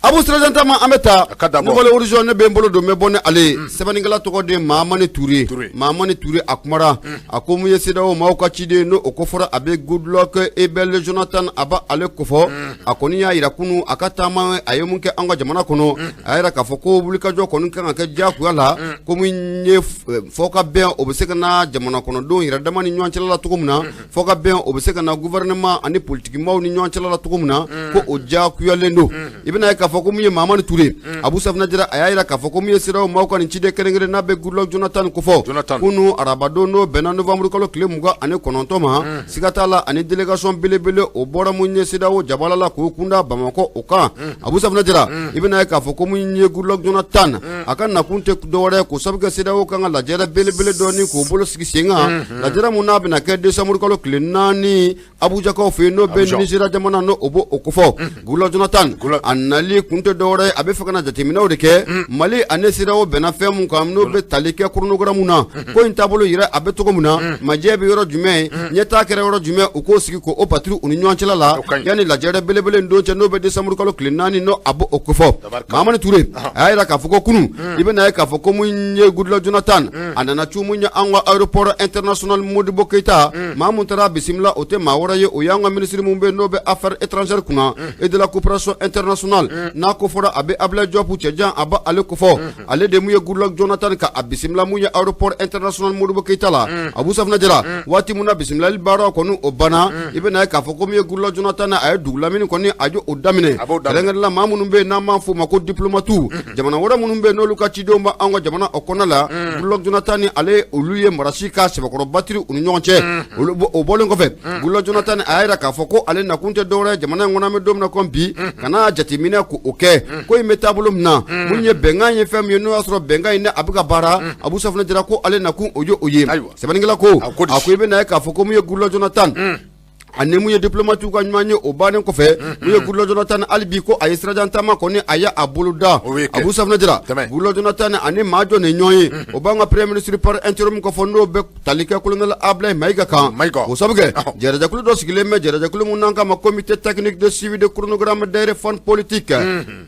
Abu sirajan taama an bɛ taa Nouvel Horizon ne bɛ n bolo don n bɛ bɔ ni ale ye sɛbɛnnikɛla tɔgɔ de Mahamani Ture Mahamani Ture a kumara a ko mun ye CEDEAO maaw ka ciden n'o o ko fɔra a bɛ Goodluck Ebele Jonathan a bɛ ale kofɔ a kɔni y'a jira kunun a ka taama a ye mun kɛ an ka jamana kɔnɔ a y'a jira k'a fɔ ko wulikajɔ kɔni kan ka kɛ diyagoya la ko mun ye fɔ ka bɛn o bɛ se ka na jamana kɔnɔdenw yɛrɛ dama ni ɲɔgɔn cɛla la cogo min na fɔ ka bɛn o bɛ se ka na gouvernement ani politikimaw ni ɲɔgɔn cɛla la cogo min na ko o diyakuyalen don i bɛna ye k'a fɔ ko mun ye Mahamani Ture Abu Safinɛ Jara a y'a jira k'a fɔ ko mun ye CEDEAO maaw ka nin ciden kɛrɛnkɛrɛn n'a bɛ Goodluck Jonathan kofɔ kunun arabadon n'o bɛnna novembre kalo tile 29 ma siga t'a la ani délégation belebele o bɔra mun ye CEDEAO jabala la k'o kunda Bamakɔ o kan Abu Safinɛ Jara i bɛna ye k'a fɔ ko mun ye Goodluck Jonathan a ka nakun tɛ dɔwɛrɛ k'o sabu kɛ CEDEAO kan ka lajɛrɛ belebele dɔ k'o bolo sigi sen kan lajɛrɛ mun n'a bɛna kɛ décembre kalo tile 4 Abujakaw fɛ yen n'o bɛ Nizeriya jamana n'o o b'o kofɔ Goodluck Jonathan a nali kun tɛ dɔwɛrɛ ye a bɛ fɛ ka na jateminɛw de kɛ Mali ani CEDEAO bɛnna fɛn mun kan n'o bɛ tali kɛ chronogramme na ko in taabolo yɛrɛ a bɛ cogo min na majɛ bɛ yɔrɔ jumɛn ɲɛtaa kɛra yɔrɔ jumɛn u k'o sigi k'o batiri u ni ɲɔgɔn cɛla la yanni lajɛrɛ belebele don cɛ n'o bɛ décembre kalo tile 4 n'o a b'o kofɔ Mahamani Ture a y'a jira k'a fɔ ko kunun i bɛna ye k'a fɔ ko mun ye Goodluck Jonathan a nana cun mun ye an ka aéroport international Modibo Keyita maa mun taara bisimila o tɛ maa wɛrɛ ye o y'an ka minisiri mun bɛ n'o bɛ affaires étrangères kunna et de la coopération internationale n'a ko fɔra a bɛ Ablaye Diop cɛjan a bɛ ale kofɔ ale de mun ye Goodluck Jonathan ka a bisimila mun ye aéroport international Modibo Keyita la Abu Safinɛ Jara waati mun na bisimilali baara kɔni o banna i bɛna ye k'a fɔ ko min ye Goodluck Jonathan a ye dugu lamini kɔni a ye o daminɛ kɛrɛnkɛrɛn la maa minnu bɛ yen n'an b'a f'o ma ko diplomatiw jamana wɛrɛ minnu bɛ yen n'olu ka cidenw bɛ an ka jamana o kɔnɔ la Goodluck Jonathan ni ale olu ye marasi ka sɛbɛkɔrɔ batiri u ni ɲɔgɔn cɛ o bɔlen kɔfɛ Goodluck Jonathan a y'a jira k'a fɔ ko ale nakun tɛ dɔwɛrɛ ye jamana in kɔnɔ an bɛ don min na komi bi ka na jateminɛ k'o kɛ ko in bɛ taabolo min na mun ye bɛnkan ye fɛn min ye n'o y'a sɔrɔ bɛnkan in a bɛ ka baara Abu Safinɛ Jara ko ale nakun o ye o ye sɛbɛnnikɛla ko a ko i bɛna ye k'a fɔ ko mun ye Goodluck Jonathan ani mun ye diplomatiw ka ɲɔgɔn ye o bannen kɔfɛ mun ye Goodluck Jonathan hali bi ko a ye sirajan taama kɔni a ye a bolo da Abu Safinɛ Jara Goodluck Jonathan ani maa jɔn de ɲɔgɔn ye o b'an ka premier ministre par intérim kofɔ n'o bɛ tali kɛ colonel Ablaye Mayiga kan o sabu kɛ jɛrɛjɛkulu dɔ sigilen bɛ jɛrɛjɛkulu mun n'an k'a ma comité technique de suivi de chronogramme des réformes politiques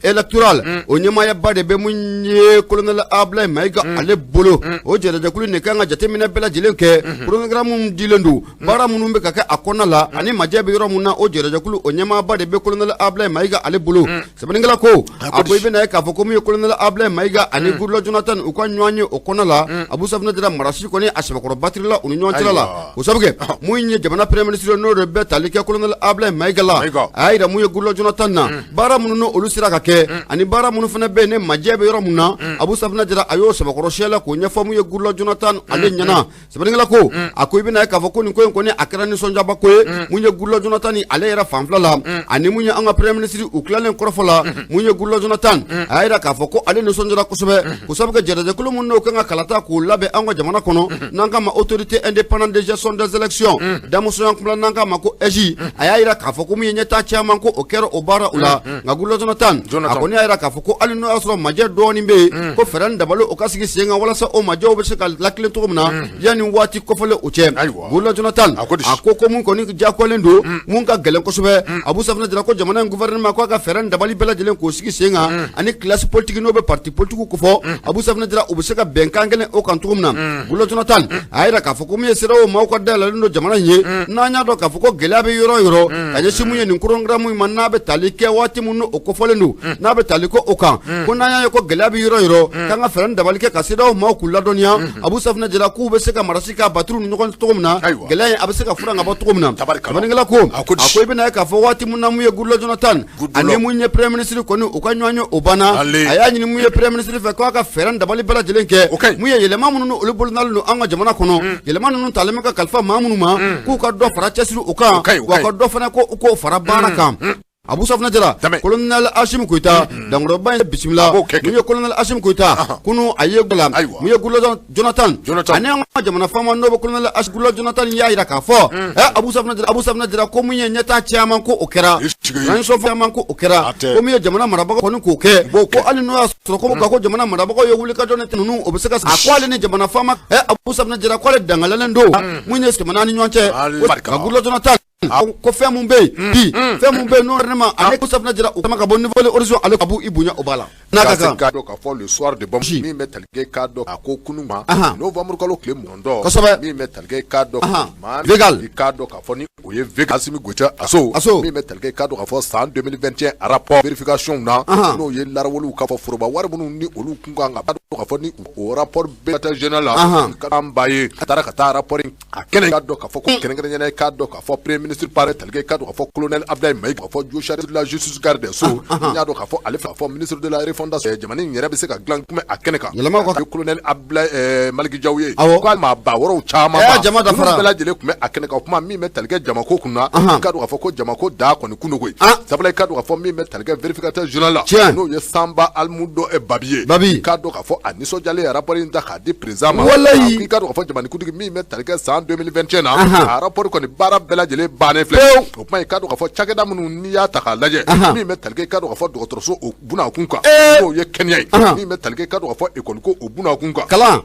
électorales o ɲɛmaayaba de bɛ mun ye colonel Ablaye Mayiga ale bolo o jɛrɛjɛkulu de kan ka jateminɛ bɛɛ lajɛlen kɛ chronogramme dilen don baara minnu bɛ ka kɛ a kɔnɔna la ani majɛ bɛ yɔrɔ min na o jɛrɛjɛkulu o ɲɛmaaba de bɛ colonel Ablaye Mayiga ale bolo sɛbɛnnikɛla ko a ko i bɛna ye k'a fɔ ko min ye colonel Ablaye Mayiga ani Goodluck Jonathan u ka ɲɔgɔn ye o kɔnɔna la Abu Safinɛ Jara marasi kɔni a sɛbɛkɔrɔ batirila u ni ɲɔgɔn cɛla la o sabu kɛ mun ye jamana premier ministre n'o de bɛ tali kɛ colonel Ablaye Mayiga la a y'a jira mun ye Goodluck Jonathan na baara minnu ni olu sera ka kɛ ani baara minnu fana bɛ yen ne majɛ bɛ yɔrɔ min na Abu Safinɛ Jara a y'o sɛbɛkɔrɔ siyala k'o ɲɛfɔ mun ye Goodluck Jonathan ale ɲɛna sɛbɛnnikɛla ko a ko i bɛna ye k'a fɔ ko nin ko in kɔni a kɛra nisɔndiyaba ko ye mun ye Goodluck Jonathan ale yɛrɛ fanfila la ani mun ye an ka premier ministre u tilalen kɔrɔfɔ la mun ye Goodluck Jonathan a y'a jira k'a fɔ ko ale nisɔndiyara kosɛbɛ k'o sabu kɛ jɛrɛjɛkulu minnu n'o kan ka kalata k'o labɛn an ka jamana kɔnɔ n'an k'a ma autorité indépendante de gestion des élections damusoya kunna n'an k'a ma ko AIGE a y'a jira k'a fɔ ko mun ye ɲɛtaa caman ko o kɛra o baara u la nka Goodluck Jonathan a kɔni y'a jira k'a fɔ ko hali n'o y'a sɔrɔ majɛ dɔɔnin bɛ yen ko fɛɛrɛ ni dabali o ka sigi sen kan walasa o majɛw bɛ se ka latilen cogo min na yanni waati kofɔlen o cɛ Goodluck Jonathan a ko mun kɔni diyagoyalen don mun ka gɛlɛn kosɛbɛ Abu Safinɛ Jara ko jamana in gouvernement ko a ka fɛɛrɛ ni dabali bɛɛ lajɛlen k'o sigi sen kan ani classe politique n'o bɛ parti politique kofɔ Abu Safinɛ Jara u bɛ se ka bɛnkan kelen o kan cogo min na Goodluck Jonathan a y'a jira k'a fɔ ko min ye CEDEAO maaw ka dayɛlɛlen don jamana in ye n'an y'a dɔn k'a fɔ ko gɛlɛya bɛ yɔrɔ o yɔrɔ ka ɲɛsin mun ye nin chronogramme in ma n'a bɛ tali kɛ waati min o kofɔlen don n'a bɛ tali ko o kan ko n'an y'a ye ko gɛlɛya bɛ yɔrɔ o yɔrɔ k'an ka fɛɛrɛ ni dabali kɛ ka CEDEAO maaw k'u ladɔnniya Abu Safinɛ Jara k'u bɛ se ka marasi k'a batiri ni ɲɔgɔn cogo min na gɛlɛya in a bɛ se ka furan ka bɔ cogo min na sɛbɛnnikɛla ko a ko i bɛna ye k'a fɔ waati min na mun ye Goodluck Jonathan ani mun ye premier ministre kɔni u ka ɲɔgɔn ye o banna a y'a ɲini mun ye premier ministre fɛ k'a ka fɛɛrɛ ni dabali bɛɛ lajɛlen kɛ mun ye yɛlɛma minnu olu bolodalen don an ka jamana kɔnɔ yɛlɛma ninnu talen bɛ ka kalifa maa minnu ma k'u ka dɔ fara cɛsiri u kan wa ka dɔ fana ko u k'o fara baara kan Abu Safinɛ Jara colonel Asimi Goyita dankɔrɔba in bisimila mun ye colonel Asimi Goyita kunun a ye la mun ye Goodluck Jonathan ani an ka jamana faama n'o bɛ colonel Goodluck Jonathan y'a jira k'a fɔ Abu Safinɛ Jara ko mun ye ɲɛtaa caman ko o kɛra transition caman ko o kɛra ko mun ye jamana marabagaw kɔni k'o kɛ ko hali n'o y'a sɔrɔ ko ko jamana marabagaw ye wulikajɔ ni ninnu o bɛ se ka a ko ale ni jamana faama Abu Safinɛ Jara k'ale dangalalen don mun ye jamana ni ɲɔgɔn cɛ ka Goodluck Jonathan. Ko fɛn mun bɛ yen bi, fɛn mun bɛ yen n'o ma ale ko safunɛ jira u ka bɔ Nouvel Horizon, ale ka i bonya o b'a la. N'a ka kan k'a dɔn k'a fɔ Le Soir de Bamako, min bɛ tali kɛ k'a dɔn a ko kunun ma novembre kalo tile 20, min bɛ tali kɛ k'a dɔn maa Végal i k'a dɔn k'a fɔ ni o ye Végal Assimi Goïta aso aso min bɛ tali kɛ k'a dɔn k'a fɔ san 2021 rapport vérification na, n'o ye larawuliw k'a fɔ foroba wari minnu ni olu kun kan ka k'a fɔ ni o rapport vérificateur général la an ba ye, a taara ka taa rapport in a kɛnɛ k'a dɔn k'a fɔ ko kɛrɛnkɛrɛnnenya k'a dɔn k'a fɔ premier ministre par tali kɛ k'a dɔn k'a fɔ colonel Abdoulaye Maïga, k'a fɔ Joshua de la justice, garde des sceaux, n y'a dɔn k'a fɔ ale k'a fɔ ministre de la refondation, jamana in yɛrɛ bɛ se ka dilan kuma a kɛnɛ kan. Yɛlɛma ka colonel Abdoulaye Malick Diaw ye, k'a maa ba wɔɔrɔw caman jama dafara bɛɛ lajɛlen tun bɛ a kɛnɛ kan. Kuma min bɛ tali kɛ jamako kun na, k'a dɔn k'a fɔ ko jamako da kɔni kun don koyi, sabula i k'a dɔn k'a fɔ min bɛ tali kɛ vérificateur général la, n'o ye Samba Alimudo Babi ye. Babi k'a dɔn k'a fɔ a nisɔndiyalen rapport in ta k'a di président ma. Walayi i k'a dɔn k'a fɔ jamanakuntigi min bɛ tali kɛ san 2021 na, a rapport kɔni baara bɛɛ lajɛlen bannen filɛ. O kuma i k'a dɔn k'a fɔ cakɛda minnu n'i y'a ta k'a lajɛ, min bɛ tali kɛ i k'a dɔn k'a fɔ dɔgɔtɔrɔso o bunakun kan, n'o ye kɛnɛya ye, min bɛ tali kɛ i k'a dɔn k'a fɔ école ko o bunakun kan, kalan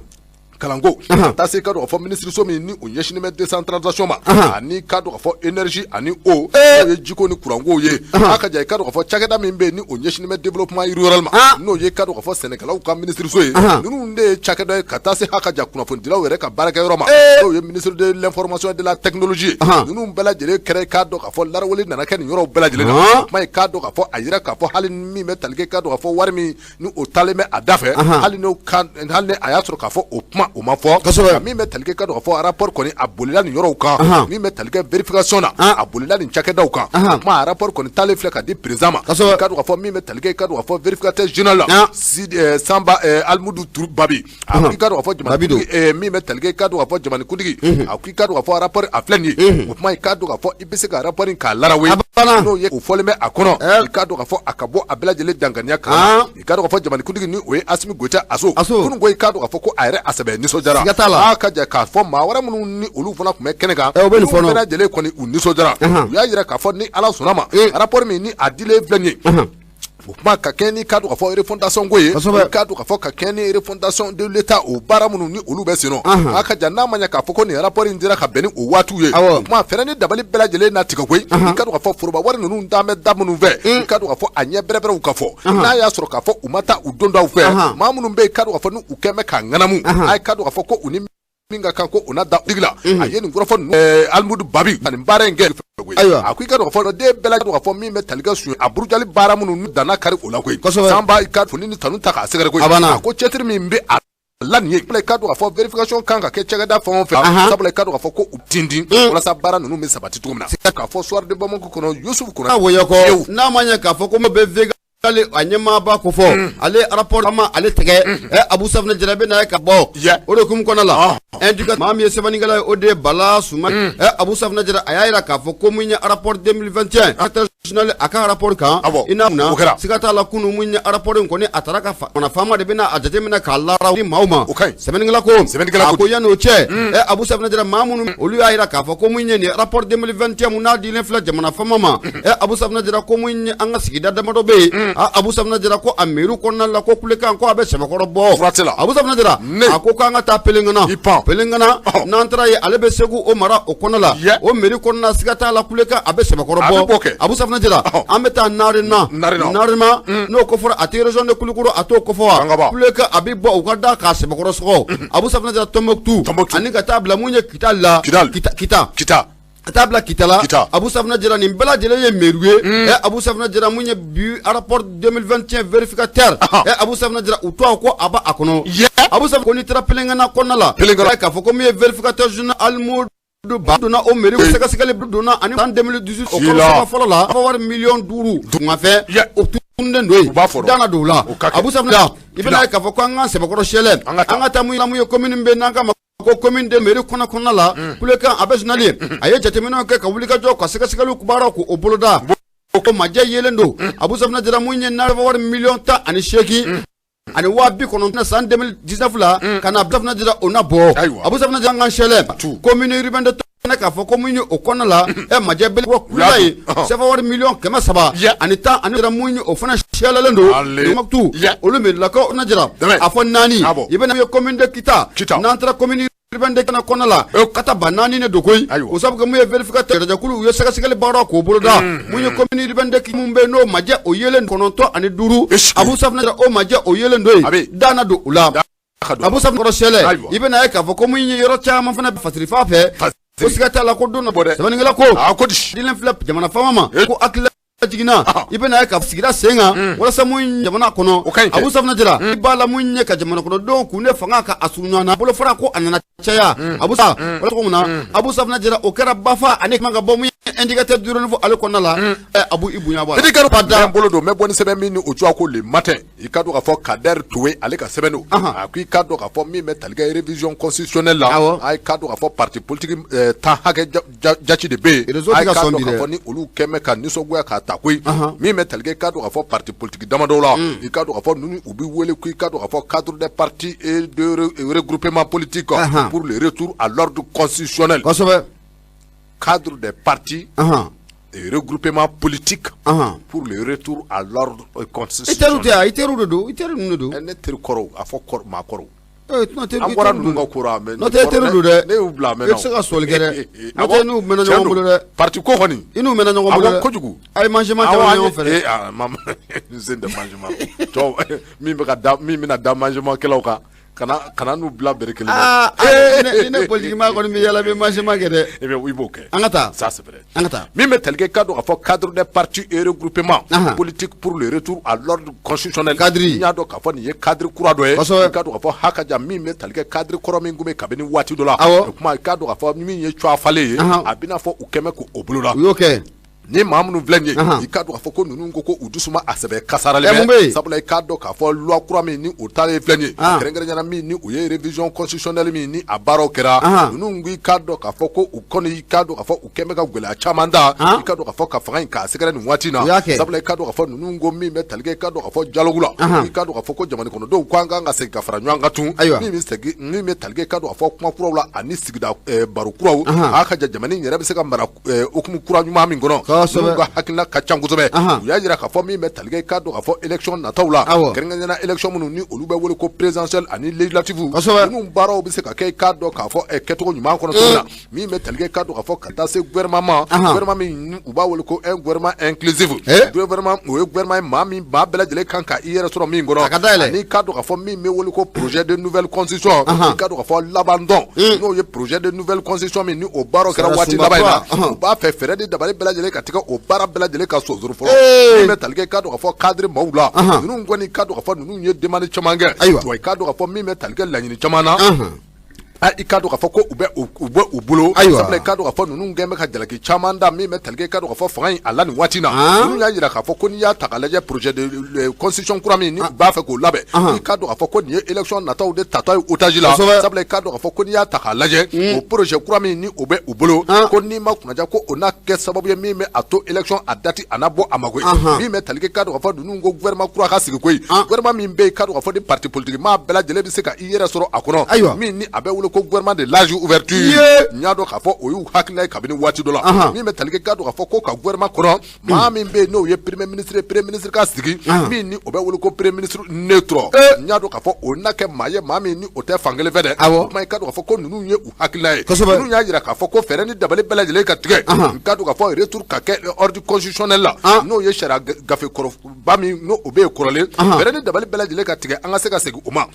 kalanko, ka taa se i ka dɔn k'a fɔ minisiriso min ni o ɲɛsinnen bɛ décentralisation ma, ani k'a dɔn k'a fɔ énergie ani eau, n'o ye jiko ni kuranko ye. A ka ja i ka dɔn k'a fɔ cakɛda min bɛ yen ni o ɲɛsinnen bɛ développement rural ma, n'o ye k'a dɔn k'a fɔ sɛnɛkɛlaw ka minisiriso ye, ninnu de ye cakɛda ye. Ka taa se ha ka ja kunnafonidilaw yɛrɛ ka baarakɛyɔrɔ ma, n'o ye ministre de l'information et de la technologie ye, ninnu bɛɛ lajɛlen kɛra k'a dɔn k'a fɔ larawuli nana kɛ nin yɔrɔw bɛɛ lajɛlen na. O kuma ye k'a dɔn k'a fɔ a yira k'a fɔ hali min bɛ tali kɛ k'a dɔn k'a fɔ wari min ni o taalen bɛ a da fɛ, hali n'o kan, hali ni a y'a sɔrɔ k'a fɔ o kuma o ma fɔ, min bɛ tali kɛ k'a dɔn k'a fɔ rapport kɔni a bolila nin yɔrɔw kan, min bɛ tali kɛ vérification na, a bolila nin cakɛdaw kan. O kuma a rapport kɔni taalen filɛ ka di président ma. K'a dɔn k'a fɔ min bɛ tali kɛ k'a dɔn k'a fɔ vérificateur général la, Samba Alimudu Babi, a ko i k'a dɔn k'a fɔ jamanakuntigi, min bɛ tali kɛ k'a dɔn k'a fɔ jamanakuntigi, a ko i k'a dɔn k'a fɔ rapport a filɛ nin ye. O kuma i k'a dɔn k'a fɔ i bɛ se ka rapport in k'a larawe, n'o ye o fɔlen bɛ a kɔnɔ, i k'a dɔn k'a fɔ a ka bɔ a bɛɛ lajɛlen danganiya kan. I k'a dɔn k'a fɔ jamanakuntigi ni o ye Assimi Goïta aso kunun ko i k'a dɔn k'a fɔ ko a yɛrɛ a sɛbɛ nisɔndiyara, a ka jɛ k'a fɔ maa wɛrɛ minnu ni olu fana tun bɛ kɛnɛ kan, olu bɛɛ lajɛlen kɔni u nisɔndiyara. U y'a jira k'a fɔ ni Ala sɔnna ma, rapport min ni a dilen filɛ nin ye, o kuma ka kɛ ni k'a dɔn k'a fɔ refondation ko ye, k'a dɔn k'a fɔ ka kɛ ni refondation de l'État, o baara minnu ni olu bɛ sen nɔ, a ka jan n'a ma ɲɛ k'a fɔ ko nin rapport in dira ka bɛn ni o waatiw ye, o kuma fɛɛrɛ ni dabali bɛɛ lajɛlen na tigɛ koyi. I k'a dɔn k'a fɔ foroba wari ninnu t'an bɛ da minnu fɛ, i k'a dɔn k'a fɔ a ɲɛ bɛrɛbɛrɛw ka fɔ, n'a y'a sɔrɔ k'a fɔ u ma taa u dondaw fɛ, maa minnu bɛ yen k'a dɔn k'a fɔ ni u kɛn bɛ k'a ŋanamu, a ye k'a dɔn k'a fɔ ko u ni min ka kan ko u na da tigi la. A ye nin kɔrɔfɔ ninnu Alimudu Babi ka nin baara in kɛ. Ayiwa, a ko i ka dɔn k'a fɔ den bɛɛ lajɛlen k'a fɔ min bɛ tali kɛ sun a burujali baara minnu danna kari o la koyi, Sanba i ka foni ni tanu ta k'a sɛgɛrɛ koyi. A ko cɛtiri min bɛ a la nin ye, i ka dɔn k'a fɔ vérification kan ka kɛ cakɛda fɛn o fɛn, sabula i ka dɔn k'a fɔ ko u tintin walasa baara ninnu bɛ sabati cogo min na. K'a fɔ Soir de Bamako kɔnɔ, Youssouf Kɔnɔ wɔyɔkɔ n'a ma ɲɛ k'a fɔ ko bɛ vega a ɲɛmaaba ko fɔ ale rapport ma ale tigɛ Abu Safunɛ Jara bɛ na ye ka bɔ o de hukumu kɔnɔ la. Indicateur maa min ye sɛbɛnnikɛla ye, o de ye Bala Suma. Abu Safunɛ Jara a y'a jira k'a fɔ ko mun ye rapport 2021 général a ka rapport kan, i n'a na siga t'a la kunun mun ye rapport in kɔni a taara ka faama de bɛna a jateminɛ k'a laara ni maaw ma. Sɛbɛnnikɛla ko a ko yan'o cɛ, Abu Safunɛ Jara maa minnu olu y'a jira k'a fɔ ko mun ye nin rapport 2021 mun n'a dilen filɛ jamana faama ma, Abu Safunɛ Jara ko mun ye an ka sigida damadɔ bɛ yen, Abu Safunɛ Jara ko a miiri kɔnɔna la ko kulekan ko a bɛ sɛbɛkɔrɔ bɔ. Abu Safunɛ Jara a ko k'an ka taa Pelengana, Pelengana n'an taara yen ale bɛ Segu o mara o kɔnɔ la, o miiri kɔnɔna siga t'a la kulekan a bɛ sɛbɛkɔrɔ bɔ. Abu Safunɛ Jara an bɛ taa Narena, Narena n'o ko fɔra a tɛ région de Kulukoro a t'o ko fɔ wa, kulekan a bɛ bɔ u ka da k'a sɛbɛkɔrɔ sɔgɔ. Abu Safunɛ Jara Tɔnbɔkutu ani ka taa bila mun ye Kidali la, Kita ka taa bila Kitala. Abu Safunɛ Jara nin bɛɛ lajɛlen ye meru ye. Abu Safunɛ Jara mun ye bi rapport 2021 vérificateur, Abu Safunɛ Jara u tɔgɔ ko a b'a a kɔnɔ. Abu Safunɛ ko n'i taara Pelengana kɔnɔna la, k'a fɔ ko min ye vérificateur général Alimudu Ba donna o mairie sɛgɛsɛgɛli donna ani san 2018 o kalo saba fɔlɔ la, a wari miliyɔn 5 dugumafɛn o tununnen don yen, danna don o la. Abu Safunɛ i bɛna ye k'a fɔ ko an ka sɛbɛkɔrɔ sɛlɛ an ka taa mun ye commune bɛ n'an ka ma ko commune de mairie kɔnɔ kɔnɔna la, kulekan a bɛ sinali a ye jateminɛw kɛ ka wulikajɔ ka sɛgɛsɛgɛliw baaraw k'o boloda, ko majɛ yelen don. Abu Safunɛ Jara mun ye n'a wari miliyɔn 18 ani 90,000 san 2019 la ka na Abu Safunɛ Jara o na bɔ. Abu Safunɛ Jara an ka sɛlɛ commune urbaine de k'a fɔ ko mun ye o kɔnɔna la, majɛ bele kula ye CFA wari miliyɔn 310 ani jara mun ye o fana sɛlɛlen don olu mairilakaw na jira a fɔ naani. I bɛna ye commune de Kita, n'an taara commune urbaine de kana kɔnɔna la kata ba naani ne don koyi. O sabu kɛ mun ye vérificateur jɛkulu u ye sɛgɛsɛgɛli baara k'o boloda. Mun ye commune urbaine de mun bɛ yen n'o majɛ o yelen 95, Abu Safunɛ o majɛ o yelen don yen, da na don u la. Abu Safunɛ kɔrɔ sɛlɛ, i bɛna ye k'a fɔ ko mun ye yɔrɔ caman fana fasirifa fɛ, ko siga t'a la ko don dɔ bɔ dɛ. Sɛbɛnnikɛla ko dilen filɛ jamana faama ma ko hakili jiginna, i bɛna ye ka sigira sen kan walasa mun jamana kɔnɔ. Abu Safunɛ Jara, i b'a la mun ye ka jamana kɔnɔdenw kun ne fanga ka a surun ɲɔgɔn na, bolofara ko a nana caya. Abu sa wala cogo min na, Abu Safunɛ Jara, o kɛra bafa ani kuma ka bɔ mun ye indicateur du renouveau ale kɔnɔna la. Abu, i bonya b'a la. I ka da bolo don, n bɛ bɔ ni sɛbɛn min ni o tɔgɔ ko Le Matin, i ka dɔn k'a fɔ Kader Touré ale ka sɛbɛn don. A ko i ka dɔn k'a fɔ min bɛ tali kɛ révision constitutionnelle la, a ye ka dɔn k'a fɔ parti politique 10 hakɛ jati de bɛ yen, a ye ka dɔn k'a fɔ ni olu kɛn bɛ ka nisɔngoya k'a ta koyi. Min bɛ tali kɛ i ka dɔn k'a fɔ parti politique damadɔ la, i ka dɔn k'a fɔ ninnu u bɛ wele ko i ka dɔn k'a fɔ cadre des partis et de regroupement politique pour le retour à l'ordre constitutionnel. Cadre des partis et regroupement politique pour le retour à l'ordre constitutionnel. I teriw tɛ yan, i teriw de don, i teri ninnu de don. Ne teri kɔrɔw, a fɔ kɔrɔ, maa kɔrɔw. An bɔra ninnu ka ko la, mais n'o tɛ teriw don dɛ. Ne y'u bila a mɛnna. I tɛ se ka sɔli kɛ dɛ. N'o tɛ n'u mɛnna ɲɔgɔn bolo dɛ. Parti ko kɔni. I n'u mɛnna ɲɔgɔn bolo dɛ. Kojugu. A ye mangement caman ɲɔgɔn fɛ dɛ. N sen tɛ mangement. Cɛw, min bɛ ka da, min bɛna da mangement kɛlaw kan. Kana n'u bila bere kelen na. Ni ne politique maa kɔni bɛ yala, bɛ mangement kɛ dɛ. I b'o kɛ. An ka taa. Ça c'est vrai. An ka taa. Min bɛ tali kɛ ka dɔn k'a fɔ cadre des partis et regroupement politique pour le retour à l'ordre constitutionnel. Cadre. N y'a dɔn k'a fɔ nin ye cadre kura dɔ ye. I ka dɔn k'a fɔ hakaja min bɛ tali kɛ cadre kɔrɔ min tun bɛ kabini waati dɔ la. O kuma i ka dɔn k'a fɔ min ye cuwa falen ye, a bɛna fɔ u kɛmɛ k'o boloda. U y'o kɛ. Ni maa minnu filɛ nin ye, i ka dɔn k'a fɔ ko ninnu ko u dusu ma a sɛbɛ kasaralen bɛ, sabula i k'a dɔn k'a fɔ loi kura min ni o taalen filɛ nin ye, kɛrɛnkɛrɛnnenya min ni o ye révision constitutionnelle min ni a baaraw kɛra, ninnu ko i k'a dɔn k'a fɔ ko u kɔni i k'a dɔn k'a fɔ u kɛn bɛ ka gɛlɛya caman ta, i k'a dɔn k'a fɔ ka fanga in k'a sɛgɛrɛ nin waati in na, sabula i k'a dɔn k'a fɔ ninnu ko min bɛ tali kɛ i k'a dɔn k'a fɔ dialogue la, i k'a dɔn k'a fɔ ko jamana kɔnɔdenw ko an kan ka segin ka fara ɲɔgɔn kan tun, min bɛ segin min bɛ tali kɛ i k'a dɔn k'a fɔ kuma kuraw la ani sigida baro kuraw, a ka ja jamana in yɛrɛ bɛ se ka mara hukumu kura ɲuman min kɔnɔ, ninnu ka hakilina ka ca kosɛbɛ. U y'a jira k'a fɔ min bɛ tali kɛ i k'a dɔn k'a fɔ élection nataw la, kɛrɛnkɛrɛnnenya élection minnu ni olu bɛ wele ko présidentielle ani législative, ninnu baaraw bɛ se ka kɛ i k'a dɔn k'a fɔ kɛcogo ɲuman kɔnɔ cogo min na. Min bɛ tali kɛ i k'a dɔn k'a fɔ ka taa se gouvernement ma, gouvernement min u b'a wele ko un gouvernement inclusif, gouvernement o ye gouvernement ye maa min maa bɛɛ lajɛlen kan ka i yɛrɛ sɔrɔ min kɔnɔ, ani i k'a dɔn k'a fɔ min bɛ wele ko projet de nouvelle constitution, i k'a dɔn k'a fɔ laban dɔn n'o ye projet de nouvelle constitution min ni o baaraw kɛra waati laban in na, u b'a fɛ fɛɛrɛ ni dabali bɛɛ lajɛlen ka tigɛ o baara bɛɛ lajɛlen ka sonsoro fɔlɔ. Min bɛ tali kɛ i k'a dɔn k'a fɔ cadre maaw la, ninnu kɔni i k'a dɔn k'a fɔ ninnu ye demande caman kɛ, wa i k'a dɔn k'a fɔ min bɛ tali kɛ laɲini caman na, i k'a dɔn k'a fɔ ko u bɛ u bolo, sabula i k'a dɔn k'a fɔ ninnu kɛn bɛ ka jalaki caman da min bɛ tali kɛ i k'a dɔn k'a fɔ fanga in a la nin waati in na. Ninnu y'a jira k'a fɔ ko n'i y'a ta k'a lajɛ projet de constitution kura min ni u b'a fɛ k'o labɛn, i k'a dɔn k'a fɔ ko nin ye élection nataw de tatɔ ye otage la, sabula i k'a dɔn k'a fɔ ko n'i y'a ta k'a lajɛ o projet kura min ni o bɛ u bolo, ko n'i ma kunnaja ko o n'a kɛ sababu ye min bɛ a to élection a date a na bɔ a ma koyi. Min bɛ tali kɛ i k'a dɔn k'a fɔ ninnu ko gouvernement kura ka sigi koyi, gouvernement min bɛ yen i k'a dɔn k'a fɔ ni parti politique maa bɛɛ lajɛlen bɛ se ka i yɛrɛ sɔrɔ a kɔnɔ, min ni a bɛ wele ko gouvernement de large ouverture, n y'a dɔn k'a fɔ o y'u hakilina ye kabini waati dɔ la. Min bɛ tali kɛ k'a dɔn k'a fɔ ko ka gouvernement kɔnɔ maa min bɛ yen n'o ye premier ministre ye, premier ministre ka sigi min ni o bɛ wele ko premier ministre neutre, n y'a dɔn k'a fɔ o na kɛ maa ye maa min ni o tɛ fankelen fɛ dɛ. O kuma i k'a dɔn k'a fɔ ko ninnu ye u hakilina ye, ninnu y'a jira k'a fɔ ko fɛɛrɛ ni dabali bɛɛ lajɛlen ka tigɛ, n k'a dɔn k'a fɔ retour ka kɛ ordre constitutionnel la, n'o ye sariya gafe kɔrɔba min n'o o bɛ yen kɔrɔlen, fɛɛrɛ ni dabali bɛɛ lajɛlen ka tigɛ an ka se ka segin o ma.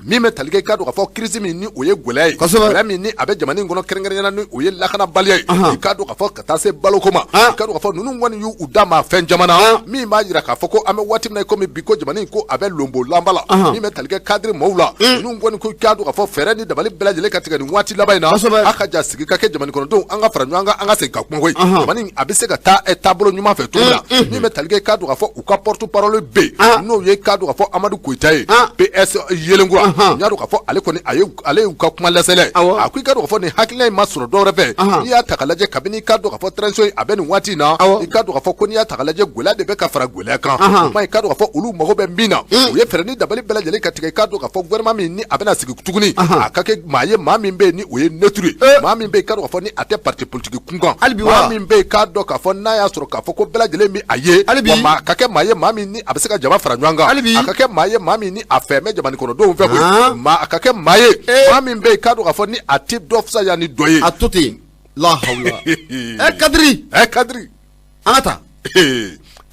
Min bɛ tali kɛ i k'a dɔn k'a fɔ crise min ni o ye gɛlɛya ye, gɛlɛya min ni a bɛ jamana in kɔnɔ, kɛrɛnkɛrɛnnenya ni o ye lakanabaliya ye, i k'a dɔn k'a fɔ ka taa se baloko ma, i k'a dɔn k'a fɔ ninnu kɔni y'u da maa fɛn caman na min b'a jira k'a fɔ ko an bɛ waati min na i komi bi ko jamana in ko a bɛ lonbo lanba la. Min bɛ tali kɛ cadre maaw la, ninnu kɔni ko i k'a dɔn k'a fɔ fɛɛrɛ ni dabali bɛɛ lajɛlen ka tigɛ nin waati laban in na, a ka ja sigi ka kɛ jamana kɔnɔdenw an ka fara ɲɔgɔn kan, an ka segin ka kuma koyi, jamana in a bɛ se ka taa taabolo ɲuman fɛ cogo min na. Min bɛ tali kɛ i k'a dɔn k'a fɔ u ka porte parole bɛ yen n'o ye k'a dɔn k'a fɔ Amadu Koyita ye PS Yelenkura, n y'a dɔn k'a fɔ ale kɔni ale y'u ka kuma lasɛlɛ, a ko i k'a dɔn k'a fɔ nin hakilina in ma sɔrɔ dɔwɛrɛ fɛ, n'i y'a ta k'a lajɛ kabini i k'a dɔn k'a fɔ transition in a bɛ nin waati in na, i k'a dɔn k'a fɔ ko n'i y'a ta k'a lajɛ gɛlɛya de bɛ ka fara gɛlɛya kan, o kuma i k'a dɔn k'a fɔ olu mago bɛ min na, u ye fɛɛrɛ ni dabali bɛɛ lajɛlen ka tigɛ i k'a dɔn k'a fɔ gouvernement min ni a bɛna sigi tuguni, a ka kɛ maa ye maa min bɛ yen ni o ye neutre ye, maa min bɛ yen i k'a dɔn k'a fɔ ni a tɛ parti politique kunkan, maa min bɛ yen k'a dɔn k'a fɔ n'a y'a sɔrɔ k'a fɔ ko bɛɛ lajɛlen bɛ a ye, wa maa ka kɛ maa ye maa min ni a bɛ se ka jama fara ɲɔgɔn kan, a ka kɛ maa ye maa min ni a fɛ bɛ jamana kɔnɔdenw fɛ koyi. koyi maa a ka kɛ maa ye maa min bɛ yen k'a dɔn k'a fɔ ni a tɛ dɔ fisaya ni dɔ ye a to ten la hawla ɛ kadiri ɛ kadiri an ka taa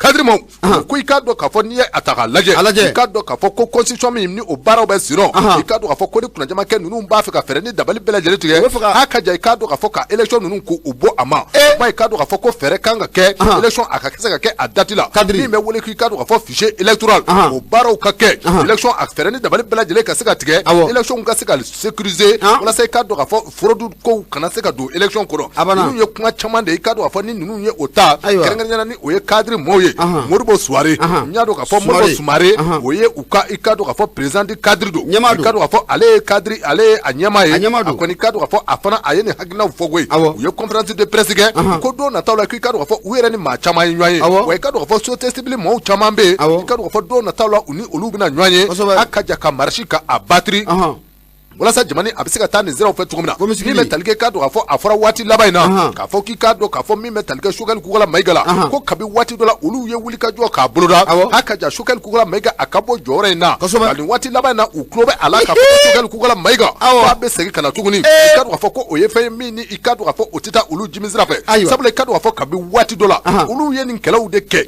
kadiri ma ko i k'a dɔn k'a fɔ n'i ye a ta k'a lajɛ a lajɛ i k'a dɔn k'a fɔ ko constitution min ni o baaraw bɛ sen i k'a dɔn k'a fɔ ko ni kunnajamakɛ ninnu b'a fɛ ka fɛɛrɛ ni dabali bɛɛ lajɛlen tigɛ a ka ja i k'a dɔn k'a fɔ ka élection ninnu k'u bɔ a ma ba i k'a dɔn k'a fɔ ko fɛɛrɛ kan ka kɛ élection a ka se ka kɛ a date la min bɛ wele k'i k'a dɔn k'a fɔ fichier électoral o baaraw ka kɛ élection a fɛɛrɛ ni dabali bɛɛ lajɛlen ka se ka tigɛ élection ka se ka sécuriser walasa i k'a dɔn k'a fɔ fraude kow kana se ka don élection kɔnɔ ninnu ye kuma caman de ye i k'a dɔn k'a fɔ ni ninnu ye o ta kɛrɛnkɛrɛnnenya la ni o ye cadre mɔɔw ye Modibo Soumaré n y'a dɔn k'a fɔ Modibo Soumaré o ye u ka i k'a dɔn k'a fɔ président du cadre don i k'a dɔn k'a fɔ ale ye cadre ale ye a ɲɛmaa ye a kɔni k'a dɔn k'a fɔ a fana a ye nin hakilinaw fɔ koyi u ye conférence de presse kɛ ko don nataw la k'i k'a dɔn k'a fɔ u yɛrɛ ni maa caman ye ɲɔgɔn ye wa i k'a dɔn k'a fɔ société civile mɔɔw caman bɛ yen i k'a dɔn k'a fɔ don nataw la u ni olu bɛna ɲɔgɔn ye a ka ja ka marche ka a battre walasa jamana a bɛ se ka taa nin siraw fɛ cogo min na min bɛ tali kɛ k'a dɔn k'a fɔ a fɔra waati laban in na k'a fɔ k'i k'a dɔn k'a fɔ min bɛ tali kɛ Choguel Kokalla Maïga la ko kabi waati dɔ la olu ye wulikajɔ k'a boloda a ka ja Choguel Kokalla Maïga a ka bɔ jɔyɔrɔ in na nka nin waati laban in na u tulo bɛ a la k'a fɔ ko Choguel Kokalla Maïga k'a bɛ segin ka na tuguni i k'a dɔn k'a fɔ ko o ye fɛn ye min ni i k'a dɔn k'a fɔ o tɛ taa olu jimi sira fɛ sabula i k'a dɔn k'a fɔ kabi waati dɔ la olu ye nin kɛlɛw de kɛ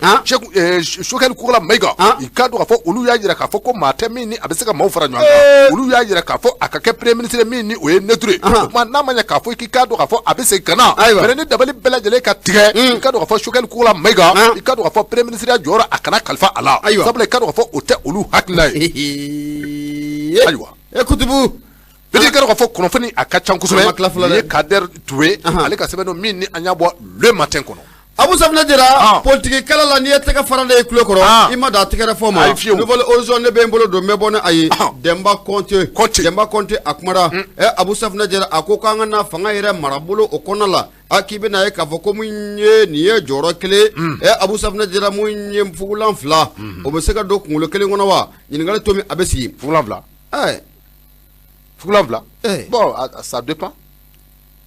Choguel Kokalla Maïga i k'a dɔn k'a fɔ olu y'a jira k'a fɔ ko maa tɛ min ni a bɛ se ka maaw fara ɲɔgɔn kan olu y'a jira k'a fɔ a ka kɛ premier ministre min ni o ye neutre ye o tuma n'a ma ɲɛ k'a fɔ k'i k'a dɔn k'a fɔ a bɛ segin ka na fɛɛrɛ ni dabali bɛɛ lajɛlen ka tigɛ i k'a dɔn k'a fɔ Choguel Kokalla Maïga i k'a dɔn k'a fɔ premier ministre ya jɔyɔrɔ a kana kalifa a la sabula i k'a dɔn k'a fɔ o tɛ olu hakilina ye ayiwa e kutubu i k'a dɔn k'a fɔ kunnafoni a ka ca kosɛbɛ nin ye Kader Touré ale ka sɛbɛn don min ni an y'a bɔ Le Matin kɔnɔ Abu Safunɛ Jara politiki kɛlɛ la n'i ye tɛgɛ fara de ye tulo kɔrɔ i ma da tɛgɛrɛ fɔ ma Nouvel Horizon ne bɛ n bolo don n bɛ bɔ ni a ye Demba Kɔnte Demba Kɔnte a kumara ɛ Abu Safunɛ Jara a ko k'an ka na fanga yɛrɛ marabolo o kɔnɔna la a k'i bɛna ye k'a fɔ ko mun ye nin ye jɔyɔrɔ kelen ɛ Abu Safunɛ Jara mun ye fugulan fila o bɛ se ka don kunkolo kelen kɔnɔ wa ɲininkali to min a bɛ sigi fugulan fila ɛɛ fugulan fila bon ça dépend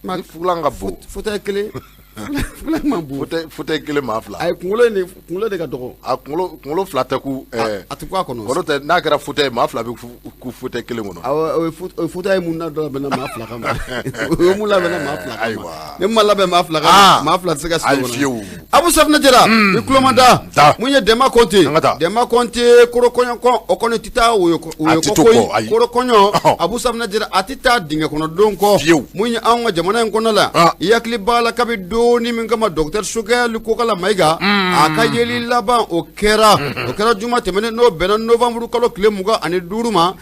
ni fugulan ka bon fauteuil kelen fugulan man bon fauteuil kelen maa fila ayi kunkolo ni kunkolo de ka dɔgɔ a kunkolo fila tɛ ku a tɛ ku a kɔnɔ kɔrɔ tɛ n'a kɛra fauteuil maa fila bɛ ku fauteuil kelen kɔnɔ awɔ o ye fauteuil mun na labɛnna maa fila kama o ye mun labɛnna maa fila kama ayiwa ni mun ma labɛn maa fila kama maa fila tɛ se ka sigi o kɔnɔ fiyewu Abu Safunɛ Jara i tulo ma da mun ye Demba Kɔnte Demba Kɔnte koro kɔɲɔ kɔ o kɔni tɛ taa woyo kɔ koyi koro kɔɲɔ Abu Safunɛ Jara a tɛ taa dingɛ kɔnɔ don kɔ mun ye anw ka jamana in kɔnɔ la i hakili b'a la kabi donni min kama docteur Choguel Kokalla Maïga a ka yeli laban o kɛra juma tɛmɛnen n'o bɛnna novembre kalo tile 25 ma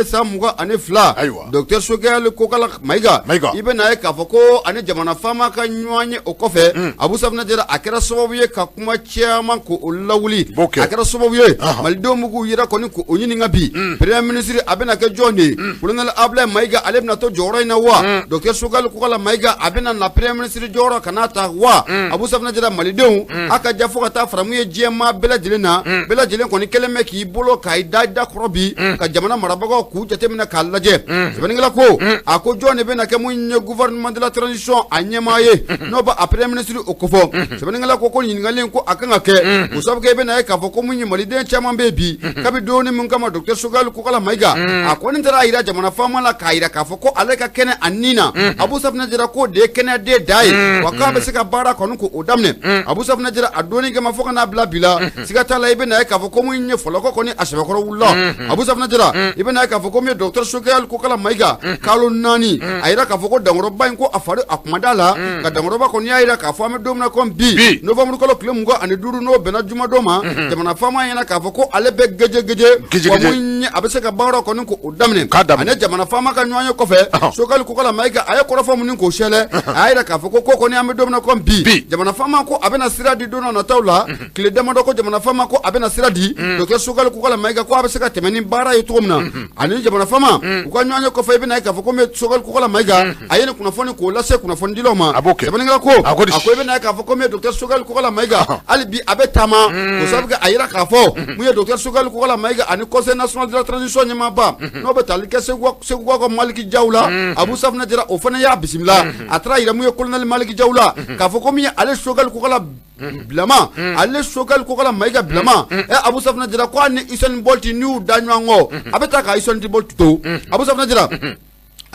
san 2022 docteur Choguel Kokalla Maïga i bɛna ye k'a fɔ ko ani jamana faama ka ɲɔgɔn ye o kɔfɛ Abu Safunɛ Jara a kɛra sababu ye ka kuma caman k'o lawuli a kɛra sababu ye malidenw b'u k'u yɛrɛ kɔni k'o ɲininka bi premier ministre a bɛna kɛ jɔn de ye colonel Abdoulaye Maïga ale bɛna to jɔyɔrɔ in na wa docteur Choguel Kokalla Maïga a bɛna na premier ministre jɔyɔrɔ ka n'a ta wa Abu Safunɛ Jara malidenw a ka ja fo ka taa fara mun ye diɲɛ maa bɛɛ lajɛlen na bɛɛ lajɛlen kɔni kɛlen bɛ k'i bolo k'a da da kɔrɔ bi ka jamana marabagaw k'u jateminɛ k'a lajɛ sɛbɛnnikɛla ko a ko jɔn de bɛna kɛ mun ye gouvernement de la transition a ɲɛmaa ye n'o b'a premier ministre o kofɔ sɛbɛnnikɛla ko ɲininkali ko a kan ka kɛ o sababu kɛ i bɛna ye k'a fɔ ko mun ye maliden caman bɛ bi kabi donni min kama docteur Choguel Kokalla Maïga a kɔni taara a yira jamana faama la k'a yira k'a fɔ ko ale ka kɛnɛ a nin na Abu Safunɛ Jara k'o de ye kɛnɛyaden da ye wa k'a bɛ se ka baara kɔni k'o daminɛ Abu Safunɛ Jara a donni kama fo ka n'a bila bi la siga t'a la i bɛna ye k'a fɔ ko mun ye fɔlɔkɔ kɔni a sɛbɛkɔrɔ wulila Abu Safunɛ Jara i bɛna ye k'a fɔ ko mun ye docteur Choguel Kokalla Maïga kalo 4 a yira k'a fɔ ko dankɔrɔba in ko a fari a kuma da la nka dankɔrɔba kɔni y'a yira k'a fɔ an bɛ don min na komi bi novembre kalo tile 25 n'o bɛnna jumadon ma jamana faama ɲɛna k'a fɔ ko ale bɛ geje wa mun ye a bɛ se ka baara kɔni k'o daminɛ ani jamana faama ka ɲɔgɔn ye kɔfɛ Choguel Kokalla Maïga a ye kɔrɔfɔ minnu k'o sɛlɛ a y'a yira k'a fɔ ko kɔni an bɛ don min na komi bi jamana faama ko a bɛna sira di don nataw la tile damadɔ ko jamana faama ko a bɛna sira di docteur Choguel Kokalla Maïga ko a bɛ se ka tɛmɛ ni baara ye cogo min na ani jamana faama u ka ɲɔgɔn ye kɔfɛ i bɛna ye k'a fɔ ko Choguel Kokalla Maïga a ye nin kunnafoni k'o lase kunnafonidilaw ma sɛbɛnnikɛla ko a ko i bɛna ye k'a fɔ ko docteur Choguel Kokalla Maïga hali bi a bɛ taama o sababu kɛ a yira k'a fɔ mun ye docteur Choguel Kokalla Maïga ani conseil national de la transition ɲɛmaaba n'o bɛ tali kɛ Seguka ka Maliki Jaw la Abu Safunɛ Jara o fana y'a bisimila a taara yira mun ye colonel Maliki Maliki Jaw la k'a fɔ ko min ye ale Sogɛli Kokala bilama, ale Sogɛli Kokala Mayiga bilama, ɛ Abu Safunɛ Jara, ko a ni Usain Bolt n'i y'u da ɲɔgɔn kɔ, a bɛ taa ka Usain Bolt to. Abu Safunɛ Jara,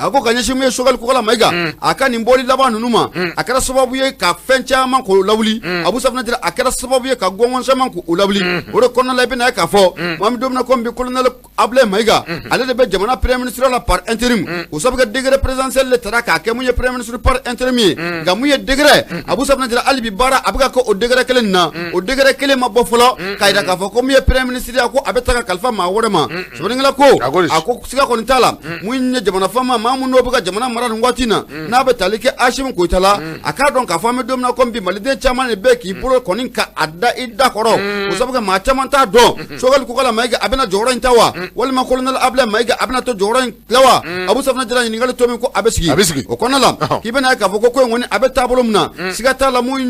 a ko ka ɲɛsin min ye Sogɛli Kokala Mayiga, a ka nin bɔli laban ninnu ma, a kɛra sababu ye ka fɛn caman k'o lawuli. Abu Safunɛ Jara, a kɛra sababu ye ka gɔngɔn caman k'o lawuli. O de kɔnɔna la, i bɛna ye k'a fɔ maa min don min na ko bi colonel Abdoulaye Mayiga, ale de bɛ jamana premier ministre la par intérim. O sababu kɛ décret présidentiel de taara k'a kɛ mun ye premier ministre par intérim ye. Nka mun ye décret, Abu Safunɛ Jara, hali bi baara a bɛ ka kɛ o décret kelen nin na. O décret kelen ma bɔ fɔlɔ k'a jira k'a fɔ ko mun ye premier ministre ya, ko a bɛ ta ka kalifa maa wɛrɛ ma. Sɛbɛnnikɛla ko, a ko siga kɔni t'a la, mun ye jamana faama maa mun n'o bɛ ka jamana mara nin waati in na, n'a bɛ tali kɛ Asimi Goyita la, a k'a dɔn k'a fɔ an bɛ don min na komi bi, maliden caman de bɛ k'i bolo kɔni ka a da i da kɔrɔ. O sababu kɛ maa caman t'a dɔn Sogɛli Kokala Mayiga a bɛna jɔyɔrɔ in ta wa, walima colonel Abdoulaye Mayiga a bɛna to jɔyɔrɔ in la wa. Abu Safunɛ Jara, ɲininkali to min ko a bɛ sigi, a bɛ sigi o kɔnɔna la, k'i bɛna ye k'a fɔ ko in kɔni a bɛ taabolo min na, siga t'a la, mun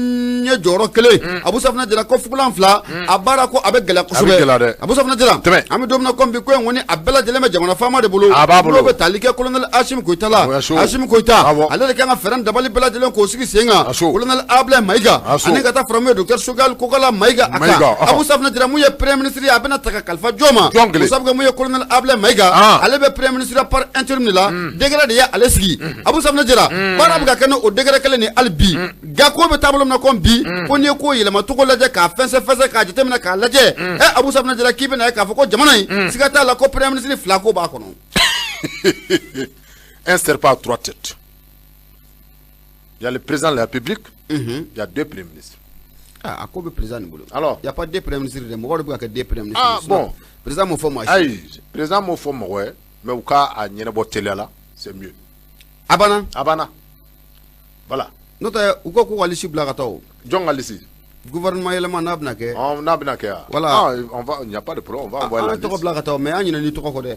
ye jɔyɔrɔ kelen, Abu Safunɛ Jara, ko fugulan fila a baara ko a bɛ gɛlɛya kosɛbɛ. Abu Safunɛ Jara, an bɛ don min na komi bi, ko in kɔni a bɛɛ lajɛlen bɛ jamana faama de bolo, a b'a bolo, n'o bɛ tali kɛ colonel Asimi Goyita la. Asimi Goyita, ale de kan ka fɛɛrɛ dabali bɛɛ lajɛlen k'o sigi sen kan, colonel Abdoulaye Mayiga ani ka taa fara mun ye docteur Sogɛli Kokala Mayiga a kan. Abu Safunɛ Jara, mun ye premier ministre ye, a bɛna ta ka kalifa jɔn ma? O sababu kɛ mun ye colonel Abdoulaye Mayiga, ale bɛ premier ministre par intérim de la, décret de ye ale sigi. Abu Safunɛ Jara, baara bɛ ka kɛ n'o décret kelen ni hali bi. Nka ko bɛ taabolo min na komi bi, ko n'i ye ko yɛlɛmacogo lajɛ k'a fɛnsɛ k'a jateminɛ k'a lajɛ, ɛ Abu Safunɛ Jara, k'i bɛna ye k'a fɔ ko jamana in, siga t'a la ko premier ministre fila ko b'a kɔnɔ. Un serpent à trois têtes. Il y a le président de la République, il y a deux premiers ministres. Ah, a ko bɛ président nin bolo. Alors, il y a pas deux premiers ministres dɛ, mɔgɔ de bɛ ka kɛ deux premiers ministres. Ah bon, président m'o fɔ maa si. Ayi, président m'o fɔ mɔgɔ ye, mais u ka a ɲɛnabɔ teliya la, c'est mieux. A banna. A banna. Voilà. N'o tɛ, u ko k'u ka liste bila ka taa o. Jɔn ka liste? Gouvernement yɛlɛma n'a bɛna kɛ. Ɔ, n'a bɛna kɛ wa? Voilà. Ah, on va, il n'y a pas de problème, on va envoyer la An liste. tɔgɔ bila ka taa o, mais an ɲinɛ n'i tɔgɔ kɔ dɛ.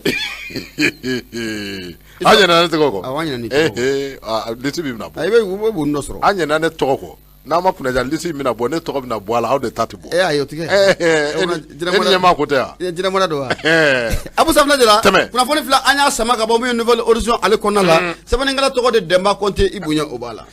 An ɲinɛna ne tɔgɔ kɔ. Awɔ, an ɲinɛ n'i tɔgɔ kɔ. Eh, ah, liste min bɛna bɔ. I bɛ u bɛ b'o nɔ sɔrɔ. An ɲinɛna ne tɔgɔ kɔ. N'a ma kunnaja, liste min bɛna bɔ, ne tɔgɔ bɛna bɔ a la, aw de ta tɛ bɔ. E ayi, o tɛ kɛ. E ni ɲɛmaa ko tɛ yan. Jinɛmɔrɛ don wa? Abu Safunɛ Jara, Tɛmɛ. Kunnafoni fila an y'a sama ka bɔ mun ye Nouvel Horizon ale kɔnɔna la. Sɛbɛnnikɛla tɔgɔ de Dɛnba Kɔnte, i bonya o b'a la.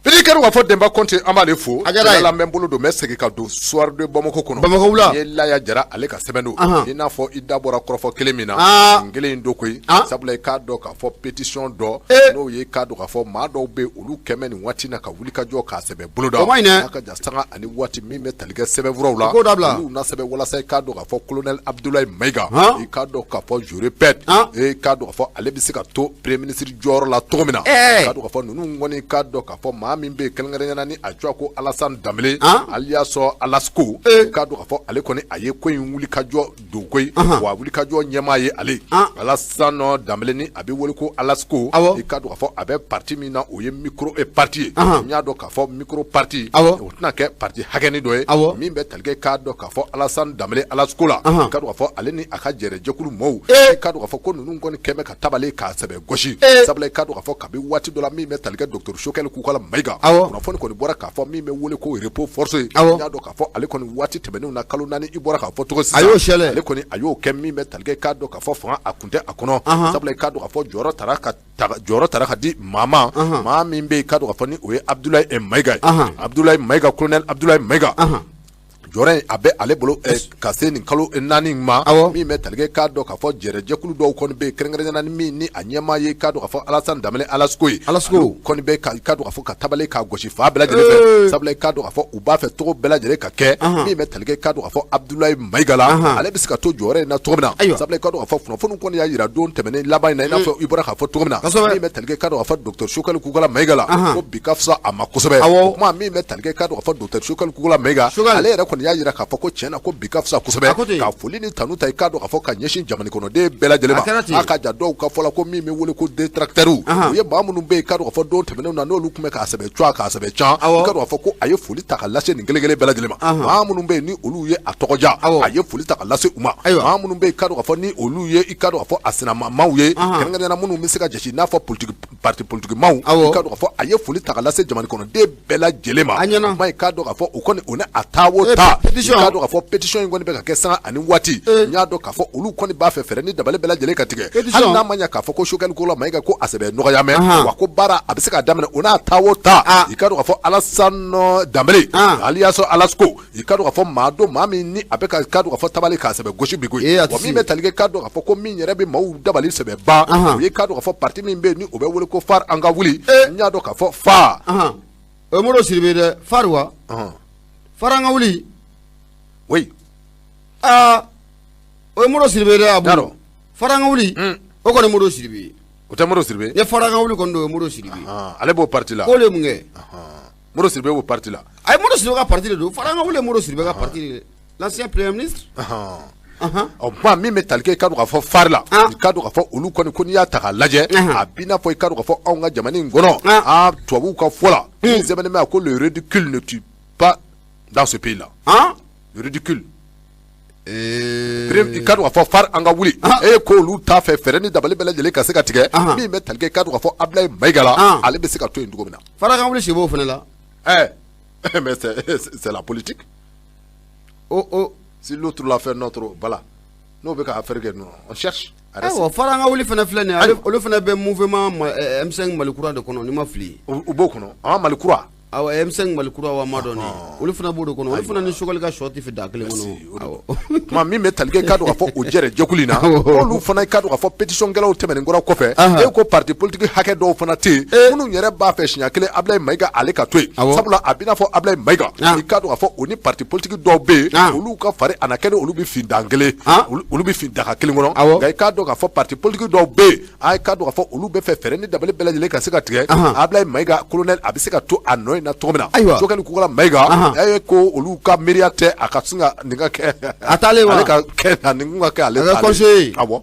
Fili kɛra k'a fɔ Dɛnba Kɔnte, an b'ale fo. A diyara a ye. La n bɛ n bolo don, n bɛ segin ka don Soir de Bamako kɔnɔ. Bamakɔ wula. N ye Laya Jara ale ka sɛbɛn don. I n'a fɔ i da bɔra kɔrɔfɔ kelen min na. Nin kelen in don koyi. Sabula i k'a dɔn k'a fɔ pétition dɔ. N'o ye k'a dɔn k'a fɔ maa dɔw bɛ olu kɛmɛ nin waati na ka wuli ka jɔ k'a sɛbɛn boloda. O ma ɲi dɛ. N'a ka ja sanga ani waati min bɛ tali kɛ sɛbɛnfuraw la. O k'o dabila. Olu na sɛbɛn walasa i k'a dɔn k'a fɔ colonel Abdoulaye Mayiga. I k'a dɔn k'a fɔ, je répète. I k'a dɔn k'a fɔ ale bɛ se ka to premier ministre jɔyɔrɔ la cogo min na. I k'a dɔn k'a fɔ ninnu kɔni k'a dɔn k'a fɔ maa min bɛ yen kɛrɛnkɛrɛnnenya la ni a tɔgɔ ko Alassane Dembélé, alias Alasko, i k'a dɔn k'a fɔ ale kɔni a ye ko in wuli ka jɔ don koyi, wa wuli ka jɔ ɲɛmaa ye ale Alassane Dembélé ni a bɛ wele ko Alasko. I k'a dɔn k'a fɔ a bɛ parti min na, o ye micro parti ye. N y'a dɔn k'a fɔ micro parti, o tɛna kɛ parti hakɛnin dɔ ye min bɛ tali kɛ k'a dɔn k'a fɔ Alassane Dembélé Alasko la. I k'a dɔn k'a fɔ ale ni a ka jɛrɛjɛkulu mɔɔw, i k'a dɔn k'a fɔ ko ninnu kɔni kɛn bɛ ka tabale k'a sɛbɛ gosi. Sabula i k'a dɔn k'a fɔ kabi waati dɔ la min bɛ tali kɛ docteur Choguel Kokalla Maïga, kunnafoni kɔni bɔra k'a fɔ min bɛ wele ko repos forcé. I y'a dɔn k'a fɔ ale kɔni waati tɛmɛnenw na, kalo 4, i bɔra k'a fɔ cogo sisan, a y'o sɛlɛ, ale kɔni a y'o kɛ min bɛ tali kɛ k'a dɔn k'a fɔ fanga a kun tɛ a kɔnɔ. Sabula i k'a dɔn k'a fɔ jɔyɔrɔ tara ka di maa ma, maa min bɛ yen k'a dɔn k'a fɔ ni o ye Abdoulaye Maïga ye, Abdoulaye Maïga, colonel Abdoulaye Maïga. Jɔyɔrɔ in a bɛ ale bolo ka se nin kalo 4 ma. Min bɛ tali kɛ k'a dɔn k'a fɔ jɛrɛjɛkulu dɔw kɔni bɛ yen, kɛrɛnkɛrɛnnenya la ni min ni a ɲɛmaa ye k'a dɔn k'a fɔ Alassane Dembélé Alasko ye. Alasko kɔni bɛ ka k'a dɔn k'a fɔ ka tabale k'a gosi fan bɛɛ lajɛlen fɛ. Sabula i k'a dɔn k'a fɔ u b'a fɛ cogo bɛɛ lajɛlen ka kɛ min bɛ tali kɛ k'a dɔn k'a fɔ Abdoulaye Maïga la, ale bɛ se ka to jɔyɔrɔ in na cogo min na. Sabula i k'a dɔn k'a fɔ kunnafoni kɔni y'a jira don tɛmɛnen laban in na, i n'a fɔ i bɔra k'a fɔ cogo min na, min bɛ tali kɛ k'a dɔn k'a fɔ docteur Choguel Kokalla Maïga la, ko bi ka fisa a ma kosɛbɛ. O kuma min bɛ tali kɛ k'a dɔn k'a fɔ docteur Choguel Kokalla Maïga, ale yɛrɛ kɔni y'a jira k'a fɔ ko tiɲɛ na ko bi ka fisa kosɛbɛ, ka foli ni tanu ta i k'a dɔn k'a fɔ ka ɲɛsin jamana kɔnɔden bɛɛ lajɛlen ma. A ka ja dɔw ka fɔ la ko min bɛ wele ko détracteurs, u ye maa minnu bɛ yen k'a dɔn k'a fɔ don tɛmɛnenw na n'olu tun bɛ k'a sɛbɛn cuwa k'a sɛbɛn can, i k'a dɔn k'a fɔ ko a ye foli ta ka lase nin kelen kelen bɛɛ lajɛlen ma. Maa minnu bɛ yen ni olu ye a tɔgɔ ja, a ye foli ta ka lase u ma. Maa minnu bɛ yen k'a dɔn k'a fɔ ni olu ye i k'a dɔn k'a fɔ a sinamaaw ye, kɛrɛnkɛrɛnnenya la minnu bɛ se ka jate i n'a fɔ politique parti politique maaw, i k'a dɔn k'a fɔ a ye foli ta ka lase jamana kɔnɔden bɛɛ lajɛlen ma. A ɲɛna. Kuma i k'a dɔn k'a fɔ o kɔni o ni a taa o taa. ba, i k'a dɔn k'a fɔ pétition in kɔni bɛ ka kɛ sanga ani waati. N y'a dɔn k'a fɔ olu kɔni b'a fɛ fɛɛrɛ ni dabali bɛɛ lajɛlen ka tigɛ, hali n'a ma ɲɛ k'a fɔ ko Choguel Kokalla Maïga ko a sɛbɛ nɔgɔya mɛn, wa ko baara a bɛ se ka daminɛ o n'a ta o ta. I k'a dɔn k'a fɔ Alassane Dembélé alias Alasko, i k'a dɔn k'a fɔ maa don, maa min ni a bɛ ka k'a dɔn k'a fɔ tabali k'a sɛbɛ gosi bi koyi. Wa min bɛ tali kɛ, k'a dɔn k'a fɔ ko min yɛrɛ bɛ maaw dabali sɛbɛ ban, o ye k'a dɔn k'a fɔ parti min bɛ yen ni o bɛ wele ko FARE an ka wuli. N y'a dɔn k'a fɔ FARE, o ye Modibo Sidibe dɛ, FARE wa FARE an ka wuli. Oui. Aa, o ye Modibo Sidibe dɛ, Abu. FARE an ka wuli, o kɔni Modibo Sidibe. O tɛ Modibo Sidibe. Ne FARE an ka wuli kɔni don, o ye Modibo Sidibe. Ale b'o parti la. K'olu ye mun kɛ? Modibo Sidibe b'o parti la. A ye Modibo Sidibe ka parti de don. FARE an ka wuli ye Modibo Sidibe ka parti de, l'ancien premier ministre. Ɔ kuma min bɛ tali kɛ, i k'a dɔn k'a fɔ FARE la, i k'a dɔn k'a fɔ olu kɔni ko n'i y'a ta k'a lajɛ, a b'i n'a fɔ i k'a dɔn k'a fɔ anw ka jamana in kɔnɔ, aa, tubabuw ka fɔ la min sɛbɛnnen bɛ ko le ridicule ne tue pas dans ce pays là, le ridicule. I k'a dɔn k'a fɔ FARE an ka wuli, e ko olu t'a fɛ fɛɛrɛ ni dabali bɛɛ lajɛlen ka se ka tigɛ min bɛ tali kɛ, i k'a dɔn k'a fɔ Abdoulaye Maïga la, ale bɛ se ka to yen cogo min na. FARE an ka wuli si b'o fana la. Ɛ mais c'est la politique. O Si l'autre l'a fait, notre voilà, n'o bɛ ka affaire kɛ, non, on cherche. Ayiwa, FARE an ka wuli fana filɛ nin ye, olu fana bɛ mouvement M5 Mali kura de kɔnɔ, ni ma fili. U b'o kɔnɔ, an Mali kura. Awɔ, M5 Mali kura wa ma dɔn olu fana b'o de kɔnɔ, olu fana ni Choguel ka sɔ tɛ fi da kelen kɔnɔ. Tuma min bɛ tali kɛ, k'a dɔn k'a fɔ o jɛrɛ jɛkulu in na, olu fana k'a dɔn k'a fɔ pétition kɛlaw tɛmɛnen kɔrɔ kɔfɛ, e ko parti politique hakɛ dɔw fana tɛ yen minnu yɛrɛ b'a fɛ siɲɛ kelen Abdoulaye Maïga ale ka to yen, sabula a b'i n'a fɔ Abdoulaye Maïga, i k'a dɔn k'a fɔ o ni parti politique dɔw bɛ yen, olu ka fari a na kɛ ni olu bɛ fin dan kelen, olu bɛ fin daga kelen kɔnɔ. Nka i k'a dɔn k'a fɔ parti politique dɔw bɛ yen, a k'a dɔn k'a fɔ olu bɛ fɛ fɛɛrɛ ni dabali bɛɛ lajɛlen ka se ka tigɛ, Abdoulaye Maïga colonel a bɛ se ka to a nɔ in na cogo min na. Ayiwa, Choguel Kokalla Maïga, e ko olu ka miiriya tɛ a ka sin ka nin ka kɛ. A taalen wa? Ale ka kɛ na nin kun ka kɛ ale. A ka conseiller. Awɔ,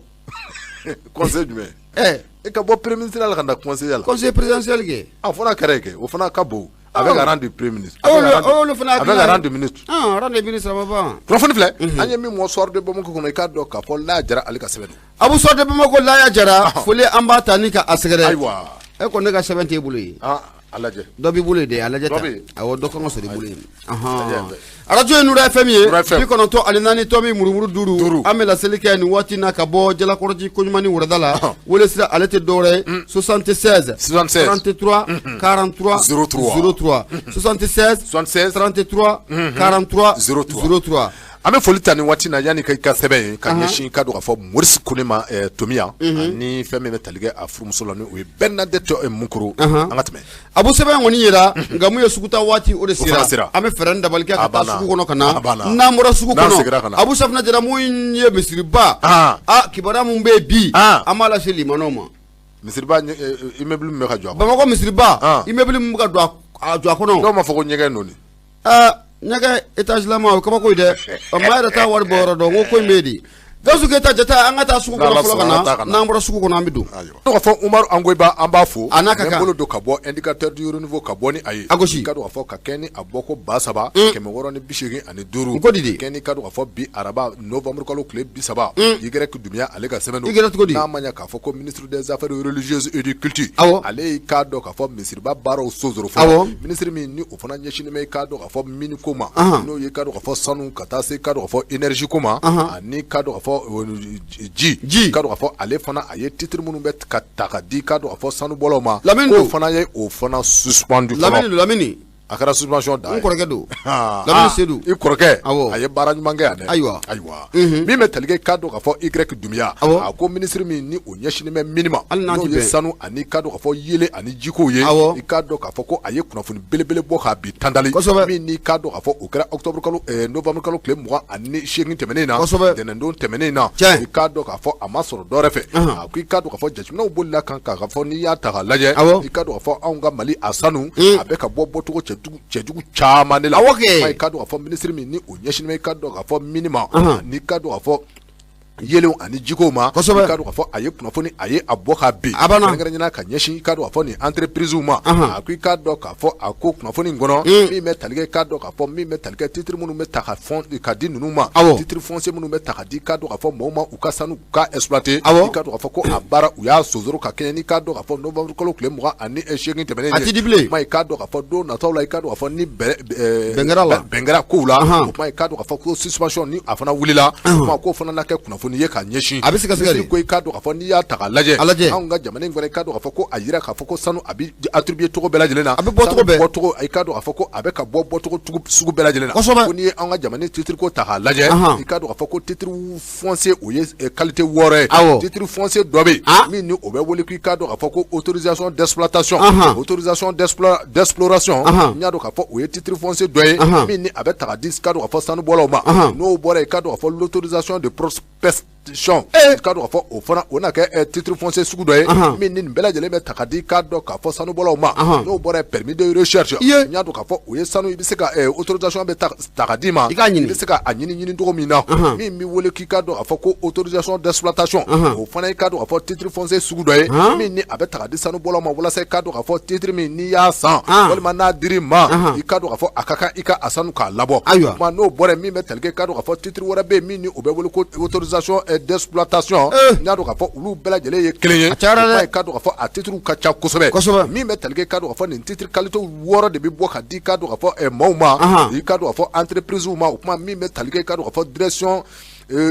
conseiller jumɛn? E ka bɔ premier ministre la ka na conseiller la. Conseiller présidentiel kɛ. A fana kɛra kɛ, o fana ka bon. Avec un rang de premier ministre. Olu fana avec un rang de ministre. Ah, rang de ministre, ça va pas. Kunnafoni filɛ, an ye min mɔ Soir de Bamako kɔnɔ, i k'a dɔn k'a fɔ Laya Jara ale ka sɛbɛn don. Abu, Soir de Bamako, Laya Jara, foli an b'a ta ni ka a sɛgɛrɛ. Ayiwa. E ko ne ka sɛbɛn t'e bolo yen. Ah, a lajɛ. Dɔ b'i bolo yen dɛ, a lajɛ ta. Awɔ, dɔ kan ka sɔrɔ i bolo yen. Arajo ye Nura FM ye, 94 tomi murumuru 5. An bɛ laseli kɛ nin waati na ka bɔ Jalakɔrɔji Koɲumani wurada la. Wele sira ale tɛ dɔwɛrɛ ye 76 76 33 43 03 03, 76 76 33 43 03 03. An bɛ foli ta nin waati na yanni ka i ka sɛbɛn ye ka ɲɛsin ka don k'a fɔ Maurice Kone ma, Tomiya, ani fɛn min bɛ tali kɛ a furumuso la, ni o ye Bernadette Mukuru. An ka tɛmɛ. Abu, sɛbɛn kɔni yera, nka mun ye suguta waati o de sera, an bɛ fɛɛrɛ ni dabali kɛ ka taa sugu kɔnɔ ka na. N'an bɔra sugu kɔnɔ, Abu Safinɛ Jara, mun ye misiriba a kibaruya mun bɛ yen bi, an b'a lase limanaw ma. Misiriba immeuble min bɛ ka jɔ a kɔnɔ. Bamakɔ misiriba immeuble min bɛ ka jɔ a kɔnɔ. Dɔw m'a fɔ ko ɲɛgɛn don nin. Ɲɛgɛn étage lama, o kabako ye dɛ, maa yɛrɛ t'a wari bɔ yɔrɔ dɔn, n ko in bɛ yen de. Gawusu Keyita Jata, an ka taa sugu kɔnɔ fɔlɔ ka na, n'an bɔra sugu kɔnɔ an bɛ don. K'a fɔ Umaru Angoyiba, an b'a fo. A n'a ka kan. Bolo don ka bɔ indicateur du renouveau ka bɔ ni a ye. A gosi. Ka dɔn k'a fɔ ka kɛ ni a bɔ ko 3685. Ko di de. Kɛ ni ka dɔn k'a fɔ bi araba novembre kalo tile 30. Y Dunbiya ale ka sɛbɛn don. I cogo di? N'a ma ɲɛ k'a fɔ ko ministre des affaires religieuses et du culte. Awɔ. Ale y'i k'a dɔn k'a fɔ misiriba baaraw sonsoro fɔlɔ. Awɔ. Ministre min ni o fana ɲɛsinnen bɛ i k'a dɔn k'a fɔ mine ko ma. N'o ye k'a dɔn k'a fɔ sanu ka taa se k'a dɔn k'a fɔ énergie ko ma. Ani k'a dɔn k'a fɔ ji. Ji. K'a dɔn k'a fɔ ale fana a ye titre minnu bɛ ka ta ka di k'a dɔn k'a fɔ sanubɔlaw ma. Lamini don. K'o fana ye o fana suspendu fɔlɔ. Lamini don, Lamini. A kɛra suspension dan ye. N kɔrɔkɛ don. Lamini Sedu. I kɔrɔkɛ. Awɔ. A ye baara ɲuman kɛ yan dɛ. Ayiwa. Ayiwa. Min bɛ tali kɛ k'a dɔn k'a fɔ Y Dunbiya. Awɔ. A ko ministre min ni o ɲɛsinnen bɛ mine ma. Hali n'an n'o tɛ ye bɛn. sanu ani k'a dɔn k'a fɔ yelen ani jikow ye. Awɔ. I k'a dɔn k'a fɔ ko a ye kunnafoni belebele bɔ k'a bi tandali. Kosɛbɛ. Min ni k'a dɔn k'a fɔ o kɛra octobre kalo novembre kalo tile 28 tɛmɛnen in na. Kosɛbɛ. Ntɛnɛndon tɛmɛnen in na. Tiɲɛ. I k'a dɔn k'a fɔ a ma sɔrɔ dɔwɛrɛ fɛ. A ko i k'a dɔn k'a fɔ jateminɛw bolila kan k'a fɔ n'i y'a ta k'a lajɛ. Awɔ. I k'a dɔn k'a fɔ anw ka Mali a sanu. A bɛ ka bɔ bɔcogo cɛjugu caman de la. Awɔ kɛ. I k'a dɔn k'a fɔ ministre min ni o ɲɛsinnen bɛ i k'a dɔn k'a fɔ mine ma. N'i k'a dɔn k'a fɔ Yelenw ani jikow ma, kosɛbɛ, i k'a dɔn k'a fɔ a ye kunnafoni a ye a bɔ ka bin, a banna, kɛrɛnkɛrɛnnenya la ka ɲɛsin i k'a dɔn k'a fɔ nin entreprise ma, a ko i k'a dɔn k'a fɔ a ko kunnafoni in kɔnɔ min bɛ tali kɛ i k'a dɔn k'a fɔ min bɛ tali kɛ titre minnu bɛ ta ka fɔn ka di ninnu ma, awɔ, titre foncier minnu bɛ ta ka di i k'a dɔn k'a fɔ maaw ma u ka sanu ka exploiter, awɔ, i k'a dɔn k'a fɔ ko a baara u y'a sonsoro ka kɛɲɛ n'i k'a dɔn k'a fɔ novembre kalo tile 28 tɛmɛnen ye, a tɛ di bilen, kuma i k'a dɔn k'a fɔ don nataw la i k'a dɔn k'a fɔ ni bɛn kɛra la bɛn kɛra kow la, o kuma i k'a dɔn k'a fɔ ko suspension ni a fana wulila, o kuma k'o fana na kɛ kunnafoni ye ka ɲɛsin, a bɛ se ka se ko i k'a dɔn k'a fɔ n'i y'a ta k'a lajɛ, a lajɛ anw ka jamana in kɔnɔ i k'a dɔn k'a fɔ ko a jira k'a fɔ ko sanu a bɛ attribuer cogo bɛɛ lajɛlen na, a bɛ bɔ cogo bɛɛ, bɔcogo i k'a dɔn k'a fɔ ko a bɛ ka bɔ bɔcogo sugu bɛɛ lajɛlen na, kosɛbɛ, ko n'i ye anw ka jamana titre ko ta k'a lajɛ, i k'a dɔn k'a fɔ ko titre foncier o ye qualité 6 ye, awɔ, titre foncier dɔ bɛ yen min ni o bɛ wele k'i k'a dɔn k'a fɔ ko autorisation d'exploitation, autorisation d'exploration, n y'a dɔn k'a fɔ o ye titre foncier dɔ ye min ni a bɛ ta ka di i k'a dɔn k'a fɔ sanubɔlaw ma, n'o bɔra i k'a dɔn k'a fɔ l'autorisation de prospection, i k'a dɔn k'a fɔ o fana o na kɛ titre foncier sugu dɔ ye min ni nin bɛɛ lajɛlen bɛ ta ka di i k'a dɔn k'a fɔ sanubɔlaw ma, n'o bɔra yen permis de recherche, n y'a dɔn k'a fɔ o ye sanu i bɛ se ka autorisation bɛ ta ka d'i ma i k'a ɲini i bɛ se ka a ɲini ɲini cogo min na, min bɛ wele k'i k'a dɔn k'a fɔ ko autorisation d'exploitation, o fana i k'a dɔn k'a fɔ titre foncier sugu dɔ ye min ni a bɛ ta ka di sanubɔlaw ma walasa i k'a dɔn k'a fɔ titre min n'i y'a san walima n'a dir'i ma, i k'a dɔn k'a fɔ a ka kan i ka a sanu k'a labɔ. Ayiwa, kuma n'o bɔra yen min bɛ tali kɛ i k'a dɔn k'a fɔ titre wɛrɛ bɛ yen min ni o bɛ wele ko autorisation d'exploitation, n y'a dɔn k'a fɔ olu bɛɛ lajɛlen ye kelen ye, a cayara dɛ, i k'a dɔn k'a fɔ a titre ka ca kosɛbɛ kosɛbɛ, min bɛ tali kɛ i k'a dɔn k'a fɔ nin titre qualité 6 de bɛ bɔ ka di i k'a dɔn k'a fɔ maaw ma, i k'a dɔn k'a fɔ entreprise ma, o kuma min bɛ tali kɛ i k'a dɔn k'a fɔ direction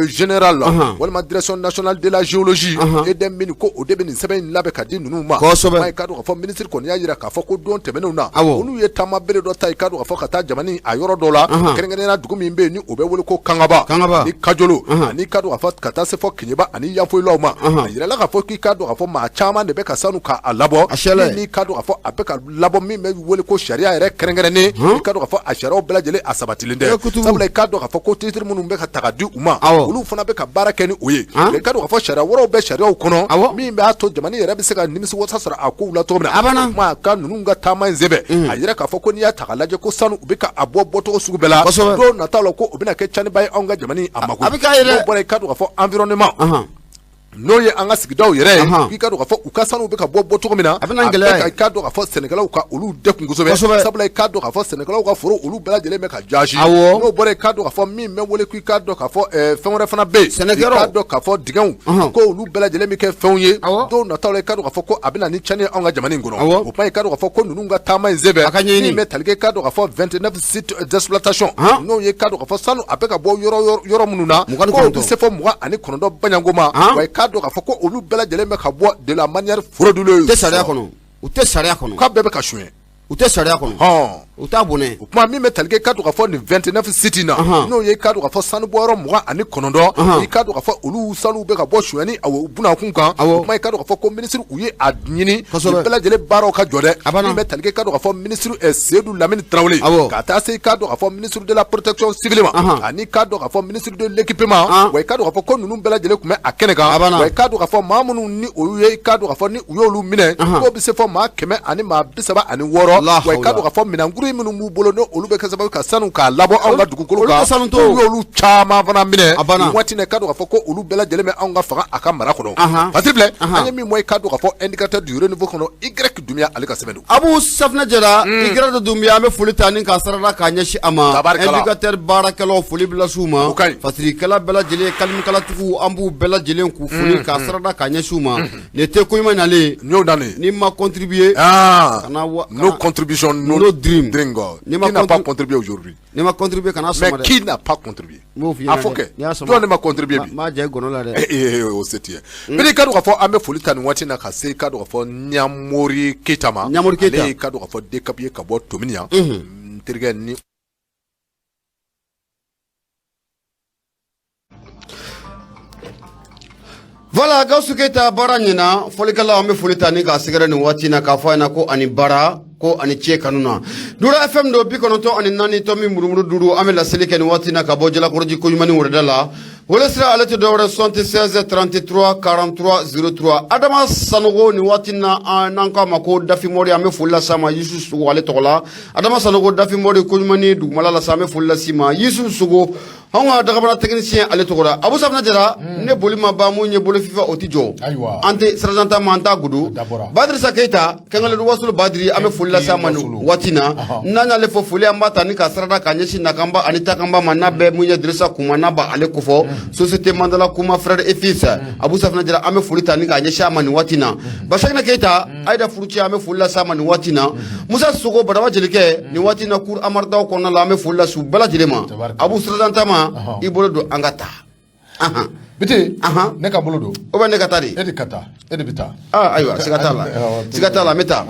générale walima direction nationale de la géologie et des mines ko o de bɛ nin sɛbɛn in labɛn ka di ninnu ma, kosɛbɛ, i k'a dɔn k'a fɔ ministre kɔni y'a jira k'a fɔ ko don tɛmɛnenw na olu ye taama bere dɔ ta i k'a dɔn k'a fɔ ka taa jamana a yɔrɔ dɔ la, kɛrɛnkɛrɛnnenya la dugu min bɛ yen ni o bɛ wele ko Kangaba, Kangaba ni Kajolo ani k'a dɔn k'a fɔ ka taa se fɔ Keɲeba ani Yanfolila ma, a yirala k'a fɔ k'i k'a dɔn k'a fɔ maa caman de bɛ ka sanu k'a labɔ, a sɛlɛ ni k'a dɔn k'a fɔ a bɛ ka labɔ min bɛ wele ko sariya yɛrɛ kɛrɛnkɛrɛnnen, i k'a dɔn k'a fɔ a sariyaw bɛɛ lajɛlen a sabatilen tɛ, sabula i k'a dɔn k'a fɔ ko titre minnu bɛ ka ta ka di u ma, olu fana bɛ ka baara kɛ ni o ye, i k'a dɔn k'a fɔ sariya wɛrɛw bɛ sariyaw kɔnɔ min b'a to jamana yɛrɛ bɛ se ka nimisi wasa sɔrɔ a kow la cogo min na. A banna. Kuma ka ninnu ka taama in senfɛ, a yira k'a fɔ ko n'i y'a ta k'a lajɛ ko sanu u bɛ ka a bɔ bɔcogo sugu bɛɛ la, don nataw la ko o bɛna kɛ caniba ye anw ka jamana a ma. A bɛ k'a ye dɛ. N'o bɔra i k'a dɔn k'a fɔ environnement, n'o ye an ka sigidaw yɛrɛ ye, i k'a dɔn k'a fɔ u ka sanu bɛ ka bɔ bɔcogo min na, a bɛ na gɛlɛya ye, i k'a dɔn k'a fɔ sɛnɛkɛlaw ka olu degun kosɛbɛ, sabula i k'a dɔn k'a fɔ sɛnɛkɛlaw ka foro olu bɛɛ lajɛlen bɛ ka jasi, n'o bɔra i k'a dɔn k'a fɔ min bɛ wele k'i k'a dɔn k'a fɔ fɛn wɛrɛ fana bɛ yen, sɛnɛkɛyɔrɔ, i k'a dɔn k'a fɔ dingɛw ko olu bɛɛ lajɛlen bɛ kɛ fɛnw ye don nataw la, i k'a dɔn k'a fɔ ko a bɛ na ni cɛnni ye anw ka jamana in kɔnɔ. O kuma i k'a dɔn k'a fɔ ko ninnu ka taama in senfɛ, a ka ɲɛɲini min bɛ tali kɛ i k'a dɔn k'a fɔ 29 sites d'exploitation, n'o ye k'a dɔn k'a fɔ sanu a bɛ ka bɔ yɔrɔ yɔrɔ minnu na, k'o bɛ se fɔ 29 baɲanko ma, wa i k'a dɔn k'a fɔ ko olu bɛɛ lajɛlen bɛ ka bɔ de la manière frauduleuse. U tɛ sariya kɔnɔ, u tɛ sariya kɔnɔ, k'a bɛɛ bɛ ka suɲɛ, u tɛ sariya kɔnɔ, u t'a bonɛ. O kuma min bɛ tali kɛ i k'a dɔn k'a fɔ nin 29 sites in na, n'o ye i k'a dɔn k'a fɔ sanubɔyɔrɔ 29, i k'a dɔn k'a fɔ olu sanu bɛ ka bɔ sonyani awɔ bunakun kan. O kuma i k'a dɔn k'a fɔ ko ministre u ye a ɲini nin bɛɛ lajɛlen baaraw ka jɔ dɛ, min bɛ tali kɛ i k'a dɔn k'a fɔ ministre Seydou Lamine Traoré, ka taa se i k'a dɔn k'a fɔ ministre de la protection civile ma, ani k'a dɔn k'a fɔ ministre de l'équipement, wa i k'a dɔn k'a fɔ ko ninnu bɛɛ lajɛlen tun bɛ a kɛnɛ kan, wa i k'a dɔn k'a fɔ maa minnu ni olu ye i k'a dɔn k'a fɔ ni u y'olu minɛ, k'o bɛ se fɔ maa 136, wa i k'a dɔn k'a fɔ minɛnkuru minnu b'u bolo ni olu bɛ kɛ sababu ka sanu k'a labɔ anw ka dugukolo kan, k'u y'olu caman fana minɛ nin waati in na, i k'a dɔn k'a fɔ ko olu bɛɛ lajɛlen bɛ anw ka fanga a ka mara kɔnɔ. Patiri filɛ, an ye min bɔ i k'a dɔn k'a fɔ indicateur du renouveau kɔnɔ, Y Dunbiya ale ka sɛbɛn don. Abu Safinɛ Jara, Y Dunbiya, an bɛ foli ta ni k'a sarada k'a ɲɛsin a ma, indicateur baarakɛlaw foli bɛ las'u ma, fasirikɛla bɛɛ lajɛlen, kalimkalatigiw an b'u bɛɛ lajɛlen k'u foli k'a sarada k'a ɲɛsin u ma. Nin tɛ ko ɲuman nalen n'o nalen n'i ma contribuer, kana no contribution no dream, n'i ma n'a pas contribué aujourd'hui, n'i ma contribuer kana sɔn. Mais qui n'a pas contribué? A fɔ kɛ jɔn ne ma contribuer bi? N b'a jɛ gɔnɔ la dɛ. O se tɛ ye. I k'a dɔn k'a fɔ an bɛ foli ta nin waati na ka se i k'a dɔn k'a fɔ Ɲamori Keyita ma. Ɲamori Keyita, ale ye i k'a dɔn k'a fɔ DCAP ye ka bɔ Tominian. N terikɛ ni Voilà, Gawusu Keyita baara ɲɛna. Fɔlikɛlaw, an bɛ foli ta ni k'a sɛgɛrɛ nin waati in na k'a fɔ a ɲɛna ko ani baara, ko ani ce kanu na. Dura FM don, 94 tomi murumuru 5, an bɛ laseli kɛ nin waati in na ka bɔ Jalakɔrɔji koɲumanni wɛrɛda la. Wele sira ale tɛ dɔwɛrɛ 76 33 43 03. Adama Sanogo nin waati in na, n'an k'a ma ko Dafimɔri, an bɛ foli las'a ma Yusu Sogo ale tɔgɔ la. Adama Sanogo Dafimɔri koɲumanni dugumala la sa, an bɛ foli las'i ma Yusu Sogo. Anw ka dagabana technicien ale tɔgɔ la Abu Safunɛ Jara. Ne boli ma ban, mun ye bolo fifa o tɛ jɔ. An tɛ sergent ma, an t'a gudo. Badirisa Keyita Kɛngɛlɛ Wasolo Badiri, an bɛ foli lase a ma nin waati na. N'an y'ale fɔ, foli an b'a ta ni ka sarada ka ɲɛsin nakanba ani takanba ma, n'a bɛ mun ye Dirisa Kuma, n'a b'a ale kofɔ société Mandala Kuma frère et fils. Abu Safunɛ Jara, an bɛ foli ta ni k'a ɲɛsin a ma nin waati na. Basakina Keyita Ayida Furucɛ, an bɛ foli lase a ma nin waati na. Musa Sogo Badaba Jelikɛ, nin waati na cour Amaridaw kɔnɔna la, an bɛ foli lase u bɛɛ lajɛlen ma. Abu sergent Tama, i bolo don, an ka taa. Biti, ne ka bolo don. O bɛ ne ka taa de. E de ka taa, e de bɛ taa. Aa ayiwa, siga t'a la, siga t'a la, n bɛ taa.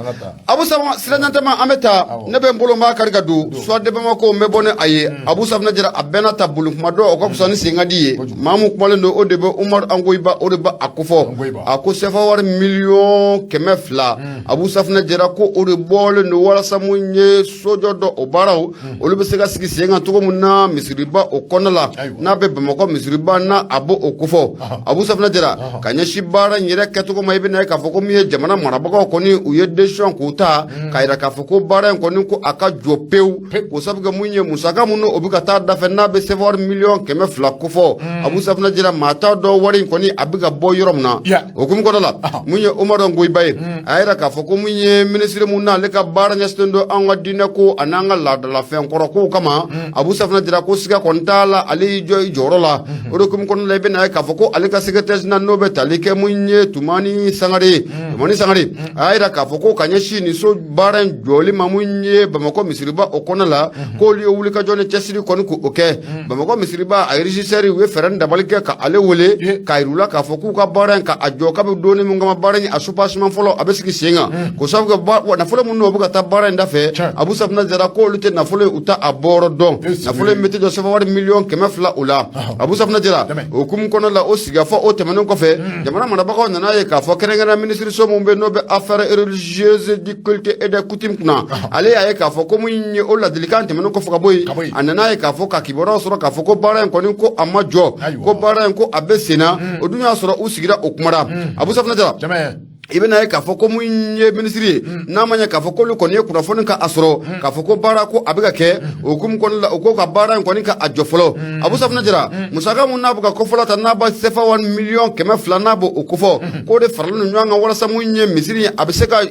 Abu sergent Tama, an bɛ taa. Ne bɛ n bolo, n b'a kari ka don Soir de Bamako, n bɛ bɔ ni a ye. Abu Safunɛ Jara, a bɛɛ n'a ta, boli kuma dɔ o ka fisa ni senkadi ye. Maa mun kumalen don, o de bɛ Umaru Angoyiba, o de bɛ a kofɔ. A ko sefa wari 200 miliyɔn. Abu Safunɛ Jara ko o de bɔlen don walasa mun ye sojɔ dɔ o baaraw olu bɛ se ka sigi sen kan cogo min na misiriba o kɔnɔna la, n'a bɛ Bamakɔ misiriba, n'a a b'o o kofɔ. Abu Safunɛ Jara, ka ɲɛsin baara in yɛrɛ kɛcogo ma, i bɛna ye k'a fɔ ko min ye jamana marabagaw kɔni, u ye décision k'u ta k'a yira k'a fɔ ko baara in kɔni ko a ka jɔ pewu, k'o sabu kɛ mun ye musaka minnu o bɛ ka taa dafɛ, n'a bɛ sefa wari 200 miliyɔn kofɔ. Abu Safunɛ Jara, maa t'a dɔn wari in kɔni a bɛ ka bɔ yɔrɔ min na. O hukumu kɔnɔ la, mun ye Umaru Ngoyiba ye, a y'a yira k'a fɔ ko mun ye minisiri mun n'ale ka baara ɲɛsinnen don an ka diinɛ ko ani an ka laadalafɛn kɔrɔ kow kama, Abu Safunɛ Jara ko siga kɔni t'a la, ale y'i jɔ i jɔyɔrɔ la. O de hukumu kɔnɔna la, i bɛna ye k'a fɔ ko ale ka secrétaire général, n'o bɛ tali kɛ mun ye Tumani Sangare ye, Tumani Sangare, a y'a yira k'a fɔ ko ka ɲɛsin nin so baara in jɔli ma mun ye Bamakɔ misiriba o kɔnɔ la, k'olu ye wulikajɔ ni cɛsiri kɔni k'o kɛ. Bamakɔ misiriba a régisseur, u ye fɛɛrɛ ni dabali kɛ ka ale wele k'a yir'u la k'a fɔ k'u ka baara in ka a jɔ kabi donni min kama, baara in a soubassement fɔlɔ a bɛ sigi sen kan, k'o sababu kɛ nafolo minnu o bɛ ka taa baara in dafɛ. Abu Safunɛ Jara k'olu tɛ nafolo ye, u ta a bɔyɔrɔ dɔn. Nafolo in bɛ tɛ jɔ sefa wari 200 miliyɔn o la. Abu Safunɛ Jara, o hukumu kɔnɔ la, o sigikafɔ o tɛmɛnen kɔfɛ, jamana marabagaw nana ye k'a fɔ kɛrɛnkɛrɛn minisiriso min bɛ n'o bɛ affaires religieuses, du culte et des coutumes kunna, ale y'a ye k'a fɔ ko mun ye o ladilikan tɛmɛnen kɔfɛ ka bɔ yen, a nana ye k'a fɔ ka kibaruyaw sɔrɔ k'a fɔ ko baara in kɔni ko a ma jɔ, ko baara in ko a bɛ sen na. O dun y'a sɔrɔ u sigira o kumara. Abu Safunɛ Jara, i bɛna ye k'a fɔ ko mun ye minisiri ye, n'a ma ɲɛ k'a fɔ k'olu kɔni ye kunnafoni ka a sɔrɔ k'a fɔ ko baara ko a bɛ ka kɛ, o hukumu kɔnɔna la, u ko ka baara in kɔni ka a jɔ fɔlɔ. Abu Safunɛ Jara, musaka mun n'a bɛ ka kofɔla ta, n'a bɛ sefa wari 200 miliyɔn, n'a b'o kofɔ, k'o de faralen don ɲɔgɔn kan walasa mun ye misiri a bɛ se ka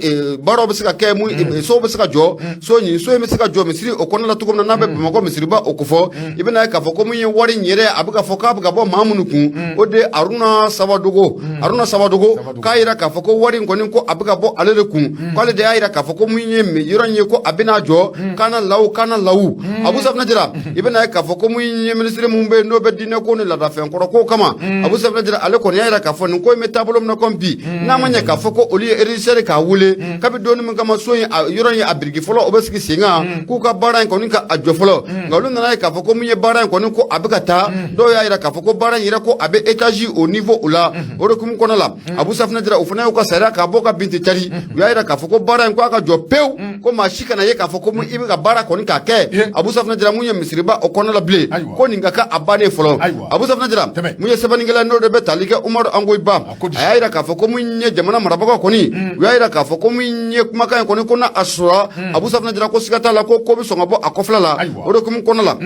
baaraw bɛ se ka kɛ, mun sow bɛ se ka jɔ, so nin so in bɛ se ka jɔ misiri o kɔnɔna la cogo min na, n'a bɛ Bamakɔ misiriba o kofɔ. I bɛna ye k'a fɔ ko mun ye wari in yɛrɛ a bɛ ka fɔ k'a bɛ ka bɔ maa minnu kun, o de ye Aruna Sawadogo. Aruna Sawadogo k'a yira k'a fɔ ko wari in kɔni ko a bɛ ka bɔ ale de kun, k'ale de y'a yira k'a fɔ ko mun ye yɔrɔ in ye ko a bɛna jɔ kana lawu kana lawu. Abu Safunɛ Jara, i bɛna ye k'a fɔ ko mun ye minisiri mun bɛ yen n'o bɛ diinɛ ko ni laadafɛn kɔrɔ ko kama, Abu Safunɛ Jara, ale kɔni y'a yira k'a fɔ nin ko in bɛ taabolo min na kɔmi bi, n'a ma ɲɛ k'a fɔ ko olu ye régisseur k'a wele kabi donni min kama, so in yɔrɔ in a biriki fɔlɔ o bɛ sigi sen kan, k'u ka baara in kɔni ka a jɔ fɔlɔ. Nka olu nana ye k'a fɔ ko mun ye baara in kɔni ko a bɛ ka taa, dɔw y'a yira k'a fɔ ko baara in yɛrɛ ko a bɛ étage au niveau o la. O de hukumu kɔnɔ la, Abu Safunɛ Jara, o fana y'u ka sariya k'a bɔ ka bin ten cari. U y'a yira k'a fɔ ko baara in ko a ka jɔ pewu, ko maa si kana ye k'a fɔ ko i bɛ ka baara kɔni k'a kɛ Abu Safunɛ Jara mun ye misiriba o kɔnɔ la bilen, ko nin ka kɛ a bannen fɔlɔ. Abu Safunɛ Jara, mun ye sɛbɛnnikɛla n'o de bɛ tali kɛ Umaru Angoyiba, a y'a yira k'a fɔ ko mun ye jamana marabagaw kɔni, u y'a yira k'a fɔ ko mun ye kumakan in kɔni ko n'a a sɔrɔ, Abu Safunɛ Jara, ko siga t'a la ko ko bɛ sɔn ka bɔ a kɔfɛla la. O de hukumu kɔnɔ la,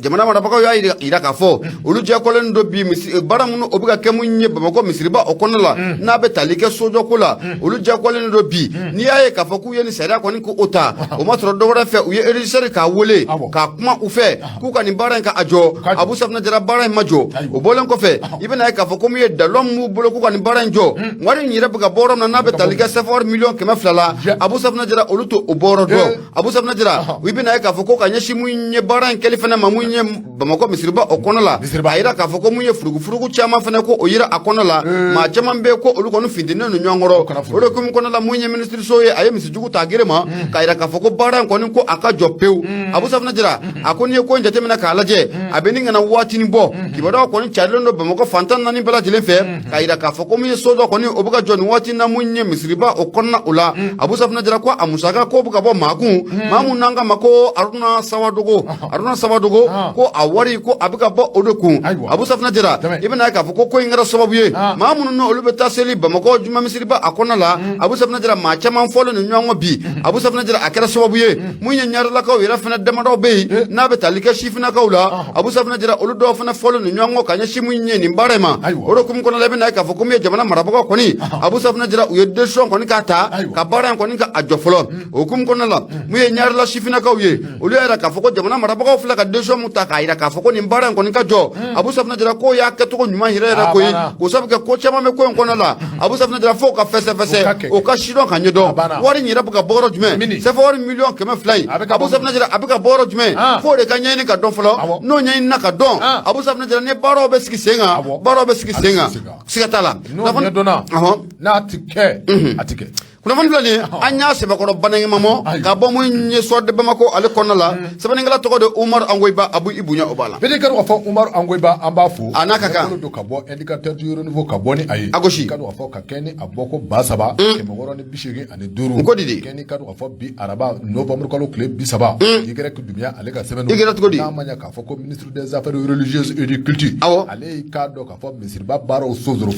jamana marabagaw y'a yira k'a fɔ olu jɛkɔlen don bi baara minnu o bɛ ka kɛ mun ye Bamakɔ misiriba o kɔnɔ la, n'a bɛ tali kɛ sojɔko la, olu jɛkɔlen don bi. N'i y'a ye k'a fɔ k'u ye nin sariya kɔni k'o ta, o ma sɔrɔ dɔwɛrɛ fɛ, u ye régisseur k'a wele k'a kuma u fɛ k'u ka nin baara in ka a jɔ. Abu Safunɛ Jara, baara in ma jɔ. O bɔlen kɔfɛ, i bɛna ye k'a fɔ ko mun ye dalɔ min b'u bolo k'u ka nin baara in jɔ, wari in yɛrɛ bɛ ka bɔ yɔrɔ min na, n'a bɛ tali kɛ sefa wari 200 miliyɔn la, Abu Safunɛ Jara, olu t'o bɔyɔrɔ dɔn. Abu Safunɛ Jara, i bɛna ye k'a fɔ ko ka ɲɛsin mun ye baara in kɛli fana ma mun ye Bamakɔ misiriba o kɔnɔ la, a yira k'a fɔ ko mun ye furugufurugu caman fana ko o yira a kɔnɔ la, maa caman bɛ ko olu kɔni fintinen don ɲɔgɔn kɔrɔ. O de hukumu kɔnɔ la, mun ye minisiriso ye, a ye misijugu ta gere ma k'a yira k'a fɔ ko baara in kɔni ko a ka jɔ pewu. Abu Safunɛ Jara, a ko n'i ye ko in jateminɛ k'a lajɛ, a bɛ nin kana waatinin bɔ, kibaruyaw kɔni carilen don Bamakɔ fan 14 bɛɛ lajɛlen fɛ k'a yira k'a fɔ ko mun ye so dɔ kɔni o bɛ ka jɔ nin waati na mun ye misiriba o kɔnɔna o la. Abu Safunɛ Jara ko a musaka ko bɛ ka bɔ maa kun, maa mun n'an k'a ma ko Aruna Sawadogo. Aruna Sawadogo Ko a wari ko a bɛ ka bɔ o de kun. Abu Safunɛ Jara, i bɛna k'a fɔ ko in kɛra sababu ye, maa minnu n'olu bɛ taa seli Bamakɔ juma misiriba a kɔnɔna la, Abu Safunɛ Jara, maa caman fɔlen don ɲɔgɔn kɔ bi. Abu Safunɛ Jara, a kɛra sababu ye mun ye, ɲarelakaw yɛrɛ fana damadɔ bɛ yen n'a bɛ tali kɛ sifinnakaw la, Abu Safunɛ Jara, olu dɔw fana fɔlen don ɲɔgɔn kɔ ka ɲɛsin mun ye nin baara in ma. O de hukumu kɔnɔna la, i bɛna k'a fɔ ko min ye jamana marabagaw kɔni, Abu Safunɛ Jara, u ye décision kɔni k'a ta ka baara in kɔni ka a jɔ fɔlɔ. O hukumu kɔnɔna la, mun ye ɲarela sifinnakaw ye, olu y'a yira k'a fɔ ko jamana marabagaw filɛ ka décision mun ta k'a yira k'a fɔ ko nin baara in kɔni ka jɔ, Abu Safunɛ Jara, k'o y'a kɛcogo ɲuman yɛrɛ yɛrɛ koyi, k'o sabu kɛ ko caman bɛ ko in kɔnɔna la, Abu Safunɛ Jara, f'o ka fɛsɛfɛsɛ, o ka sidɔn ka ɲɛdɔn wari in yɛrɛ bɛ ka bɔ yɔrɔ jumɛn. CFA wari 200 miliyɔn in, Abu Safunɛ Jara, a bɛ ka bɔ yɔrɔ jumɛn, f'o de ka ɲɛɲini ka dɔn fɔlɔ. N'o ɲɛɲinina ka dɔn, Abu Safunɛ Jara, ni baaraw bɛ sigi sen kan, baaraw bɛ sigi sen kan, siga t'a la. N'o ɲɛdɔnna, n'a ti kɛ, a ti kɛ. Kunnafoni filɛ nin ye, an y'a sɛbɛkɔrɔ banɛgɛmamɔ ka bɔ mun ye Soir de Bamako ale kɔnɔna la. Sɛbɛnnikɛla tɔgɔ de Umaru Angoyiba. Abu, i bonya o b'a la. Bɛɛ ka dɔn k'a fɔ Umaru Angoyiba, an b'a fo. A n'a ka kan. Bolo don ka bɔ Indicateur du Renouveau ka bɔ ni a ye. A gosi. Ka dɔn k'a fɔ ka kɛ ni a bɔ ko 3685. N ko di de. Kɛ ni ka dɔn k'a fɔ bi araba novembre kalo tile 30. Y Dunbiya ale ka sɛbɛn. I kɛra cogo di? N'a ma ɲɛ k'a fɔ ko ministre des Affaires religieuses et du culte. Ale y'i k'a dɔn k'a fɔ misiriba baaraw sonsoro.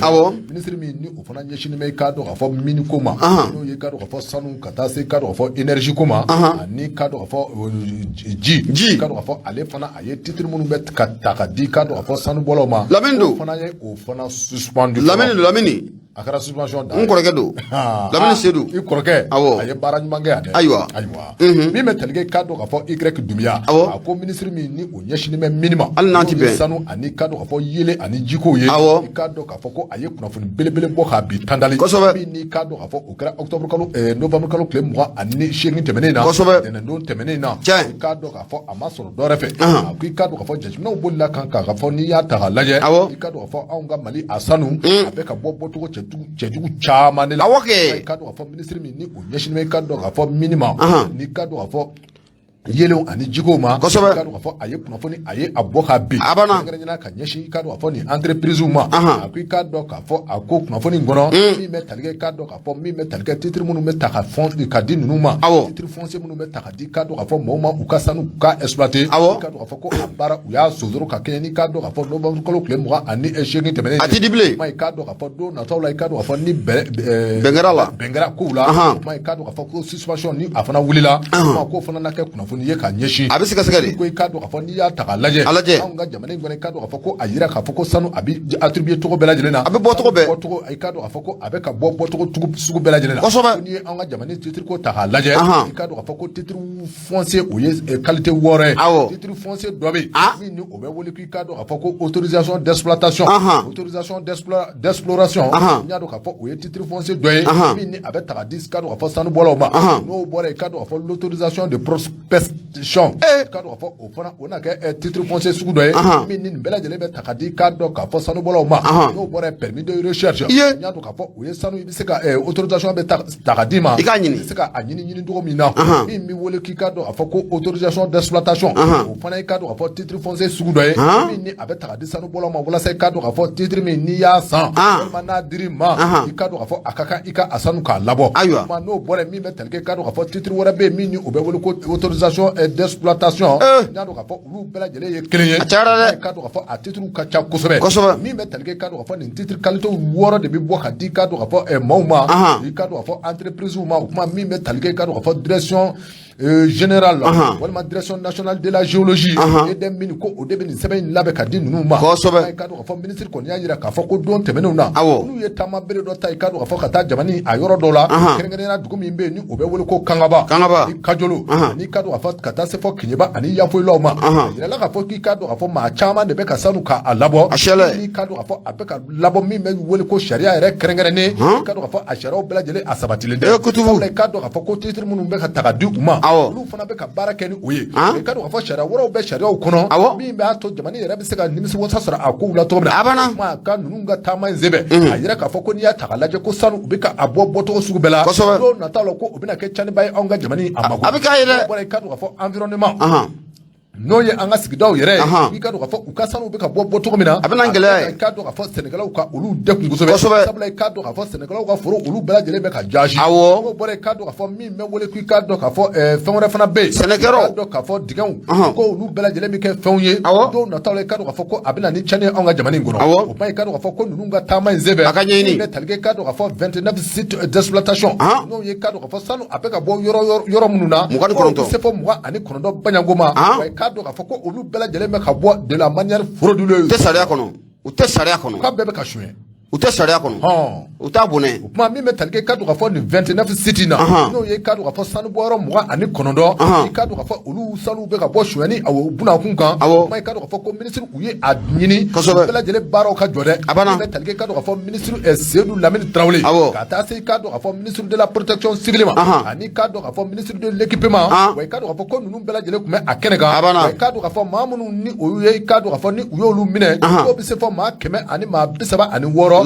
Ministre min ni o fana ɲɛsinnen bɛ i k'a dɔn k'a fɔ mine ko ma, n'o ye k'a dɔn k'a fɔ sanu, ka taa se k'a dɔn k'a fɔ énergie ko ma, ani k'a dɔn k'a fɔ ji, k'a dɔn k'a fɔ ale fana a ye titre minnu bɛ ka ta ka di k'a dɔn k'a fɔ sanubɔlaw ma. Lamini don. O fana ye o fana suspendu. Lamini don, Lamini. A kɛra suspension da. N kɔrɔkɛ don. Lamini Sedu. I kɔrɔkɛ. Awɔ. A ye baara ɲuman kɛ yan dɛ. Ayiwa. Ayiwa. Min bɛ tali kɛ k'a dɔn k'a fɔ Y Dunbiya. Awɔ. A ko ministre min ni o ɲɛsinnen bɛ mine ma. Hali n'an ti bɛn. Sanu ani k'a dɔn k'a fɔ yeelen ani jikow ye. Awɔ. I k'a dɔn k'a fɔ ko a ye kunnafoni belebele bɔ k'a bi tandali. Kosɛbɛ. Min n'i k'a dɔn k'a fɔ o kɛra octobre kalo novembre kalo tile 28 tɛmɛnen in na. Kosɛbɛ. Ntɛnɛndon tɛmɛnen in na. Tiɲɛ. I k'a dɔn k'a fɔ a ma sɔrɔ dɔwɛrɛ fɛ. A ko i k'a dɔn k'a fɔ jateminɛw bolila kan k'a fɔ n'i y'a ta k'a lajɛ. Awɔ. I k'a dɔn k'a fɔ anw ka Mali a sanu. A bɛ ka bɔ bɔcogo cɛjugu caman de la. Awɔ kɛ. I k'a dɔn k'a fɔ ministre min ni o ɲɛsinnen bɛ i k'a dɔn k'a fɔ mine ma. N'i k'a dɔn k'a fɔ yeelenw ani jikow ma. Kosɛbɛ. I k'a dɔn k'a fɔ a ye kunnafoni a ye a bɔ k'a bin. A banna. Kɛrɛnkɛrɛnnenya ka ɲɛsin i k'a dɔn k'a fɔ nin entreprise ma. A ko i k'a dɔn k'a fɔ a ko kunnafoni in kɔnɔ. Min bɛ tali kɛ i k'a dɔn k'a fɔ min bɛ tali kɛ titre minnu bɛ ta ka fɔn ka di ninnu ma. Awɔ. Titre foncier minnu bɛ ta ka di k'a dɔn k'a fɔ mɔgɔw ma u ka sanu u ka exploiter. Awɔ. I k'a dɔn k'a fɔ ko a baara u y'a sonsoro ka kɛɲɛ ni k'a dɔn k'a fɔ novembre kalo tile 28 tɛmɛnen. A ti di bilen. I k'a dɔn k'a fɔ don nataw la i k'a dɔn k'a fɔ ni bɛn Bɛn kɛra la. Bɛn kɛra kow la. O kuma i k'a dɔn k'a fɔ ko suspension ni a fana wulila. O k'o fana na kɛ kunnafoni ye ka ɲɛsin. A bɛ sɛgɛsɛgɛ de. Ko i k'a dɔn k'a fɔ n'i y'a ta k'a lajɛ. A lajɛ. Anw ka jamana in kɔnɔ i k'a dɔn k'a fɔ ko a yira k'a fɔ ko sanu a bɛ attribuer cogo bɛɛ lajɛlen na. A bɛ bɔ cogo bɛɛ. Bɔcogo i k'a dɔn k'a fɔ ko a bɛ ka bɔ bɔcogo sugu bɛɛ lajɛlen na. Kosɛbɛ. N'i ye anw ka jamana titre ko ta k'a lajɛ. I k'a dɔn k'a fɔ ko titre foncier o ye qualité 6 ye. Awɔ. Titre foncier dɔ bɛ yen. Min ni o bɛ wele k'i k'a dɔn k'a fɔ ko autorisation d'exploitation. Autorisation d'exploration. N y'a dɔn k'a fɔ o ye titre foncier dɔ ye. Min ni a bɛ ta ka di k'a dɔn k'a fɔ sanubɔlaw ma. N'o bɔra yen, k'a dɔn k'a fɔ l'autorisation de prospection. K'a dɔn k'a fɔ o fana o na kɛ titre foncier sugu dɔ ye. Min ni nin bɛɛ lajɛlen bɛ ta ka di k'a dɔn k'a fɔ sanubɔlaw ma. N'o bɔra yen, permis de recherche. N y'a dɔn k'a fɔ o ye sanu i bɛ se ka autorisation bɛ ta ka d'i ma. I k'a ɲini. I bɛ se ka a ɲini cogo min na. Min bɛ wele k'i k'a dɔn k'a fɔ ko autorisation d'exploitation. O fana i k'a dɔn k'a fɔ titre foncier sugu dɔ ye. Min ni a bɛ ta ka di sanubɔlaw ma walasa i k'a dɔn k'a fɔ titre min n'i y'a san. Walima n'a dir'i ma. I k'a dɔn k'a fɔ a ka kan i ka a sanu k'a labɔ. Ayiwa. N'o bɔra yen, min bɛ tali kɛ k'a dɔn k'a fɔ titre wɛrɛ bɛ yen min ni o bɛ wele ko autorisation d'exploitation. N y'a dɔn k'a fɔ olu bɛɛ lajɛlen ye kelen ye. A cayara dɛ. I k'a dɔn k'a fɔ a titre ka ca kosɛbɛ. Kosɛbɛ. Min bɛ tali kɛ k'a dɔn k'a fɔ nin titre qualité 6 de bɛ bɔ ka di k'a dɔn k'a fɔ maaw ma. I k'a dɔn k'a fɔ entreprise ma, o kuma min bɛ tali kɛ k'a dɔn k'a fɔ direction générale walima direction nationale de la géologie et des mines, ko o de bɛ nin sɛbɛn in labɛn ka di ninnu ma. Kosɛbɛ. I k'a dɔn k'a fɔ ministre kɔni y'a jira k'a fɔ ko don tɛmɛnenw na. Awɔ. N'u ye taama bere dɔ ta i k'a dɔn k'a fɔ ka taa jamana a yɔrɔ dɔw la. Kɛrɛnkɛrɛnnenya dugu min bɛ yen ni o bɛ wele ko Kangaba. Kangaba. Ni Kajolo. Ani k'a dɔn k'a fɔ ka taa se fɔ Keɲeba ani Yanfolila ma. A yirala k'a fɔ k'i k'a dɔn k'a fɔ maa caman de bɛ ka sanu k'a labɔ. A sɛlɛ. N'i k'a dɔn k'a fɔ a bɛ ka labɔ min bɛ wele ko sariya yɛrɛ kɛrɛnkɛrɛnnen. I k'a dɔn k'a fɔ a sariyaw bɛɛ lajɛlen a sabatilen tɛ. Ee kutubu. Sabula i k'a dɔn k'a fɔ ko titre minnu bɛ ka ta ka di u ma. Awɔ. Olu fana bɛ ka baara kɛ ni o ye. I k'a dɔn k'a fɔ sariya wɛrɛw bɛ sariyaw kɔnɔ. Awɔ. Min b'a to jamana yɛrɛ bɛ se ka nimisiwasa sɔrɔ a kow la cogo min na. A banna. Kuma ka ninnu ka taama in senfɛ. A yira k'a fɔ ko n'i y'a ta k'a lajɛ ko sanu u bɛ ka a bɔ bɔcogo sugu bɛɛ la. Kosɛbɛ. Don nataw la ko o bɛna kɛ caniba ye anw ka jamana in a mako. A bɛ k'a ye dɛ. N'o bɔra yen, i k'a dɔn k'a fɔ environnement. N'o ye an ka sigidaw yɛrɛ ye, i ka dɔn k'a fɔ u ka sanu bɛ ka bɔ bɔ cogo min na, a bɛ na gɛlɛya ye. I ka dɔn k'a fɔ sɛnɛkɛlaw ka olu degun kosɛbɛ, sabula i ka dɔn k'a fɔ sɛnɛkɛlaw ka foro olu bɛɛ lajɛlen bɛ ka jaasi. N'o bɔra, i ka dɔn k'a fɔ min bɛ wele ko i ka dɔn k'a fɔ fɛn wɛrɛ fana bɛ yen, sɛnɛkɛyɔrɔ, i ka dɔn k'a fɔ dingɛw ko olu bɛɛ lajɛlen bɛ kɛ fɛnw ye don nataw la, i ka dɔn k'a fɔ ko a bɛ na ni tiɲɛni ye anw ka jamana in kɔnɔ. O tuma, i ka dɔn k'a fɔ ko ninnu ka taama in senfɛ, a ka ɲɛɲini bɛ tali kɛ, i ka dɔn k'a fɔ 29 sites d'exploitation, n'o ye i ka dɔn k'a fɔ sanu a bɛ ka bɔ yɔrɔ yɔrɔ minnu na, 29, se fɔ 29 baɲanko ma. Wa i k'a dɔn k'a fɔ ko olu bɛɛ lajɛlen bɛ ka bɔ de la manière frauduleuse. U tɛ sariya kɔnɔ, u tɛ sariya kɔnɔ. K'a bɛɛ bɛ ka suɲɛ. U tɛ sariya kɔnɔ, u t'a bonɛ. O tuma, min bɛ tali kɛ, i ka dɔn k'a fɔ nin 29 sites in na, n'o ye i ka dɔn k'a fɔ sanubɔyɔrɔ 29, i ka dɔn k'a fɔ olu sanu bɛ ka bɔ suɲɛni awɔ bunakun kan. O tuma, i ka dɔn k'a fɔ ko minisiri u ye a ɲini bɛɛ lajɛlen baaraw ka jɔ dɛ. A banna. Min bɛ tali kɛ, i ka dɔn k'a fɔ minisiri Seydou Lamine Traoré, ka taa se i ka dɔn k'a fɔ ministre de la protection civile ma, ani i k'a dɔn k'a fɔ ministre de l'équipement. Wa i k'a dɔn k'a fɔ ko ninnu bɛɛ lajɛlen tun bɛ a kɛnɛ kan. Wa i k'a dɔn k'a fɔ maa minnu ni olu ye, i k'a dɔn k'a fɔ ni u y'olu minɛ, k'o bɛ se fɔ maa 136.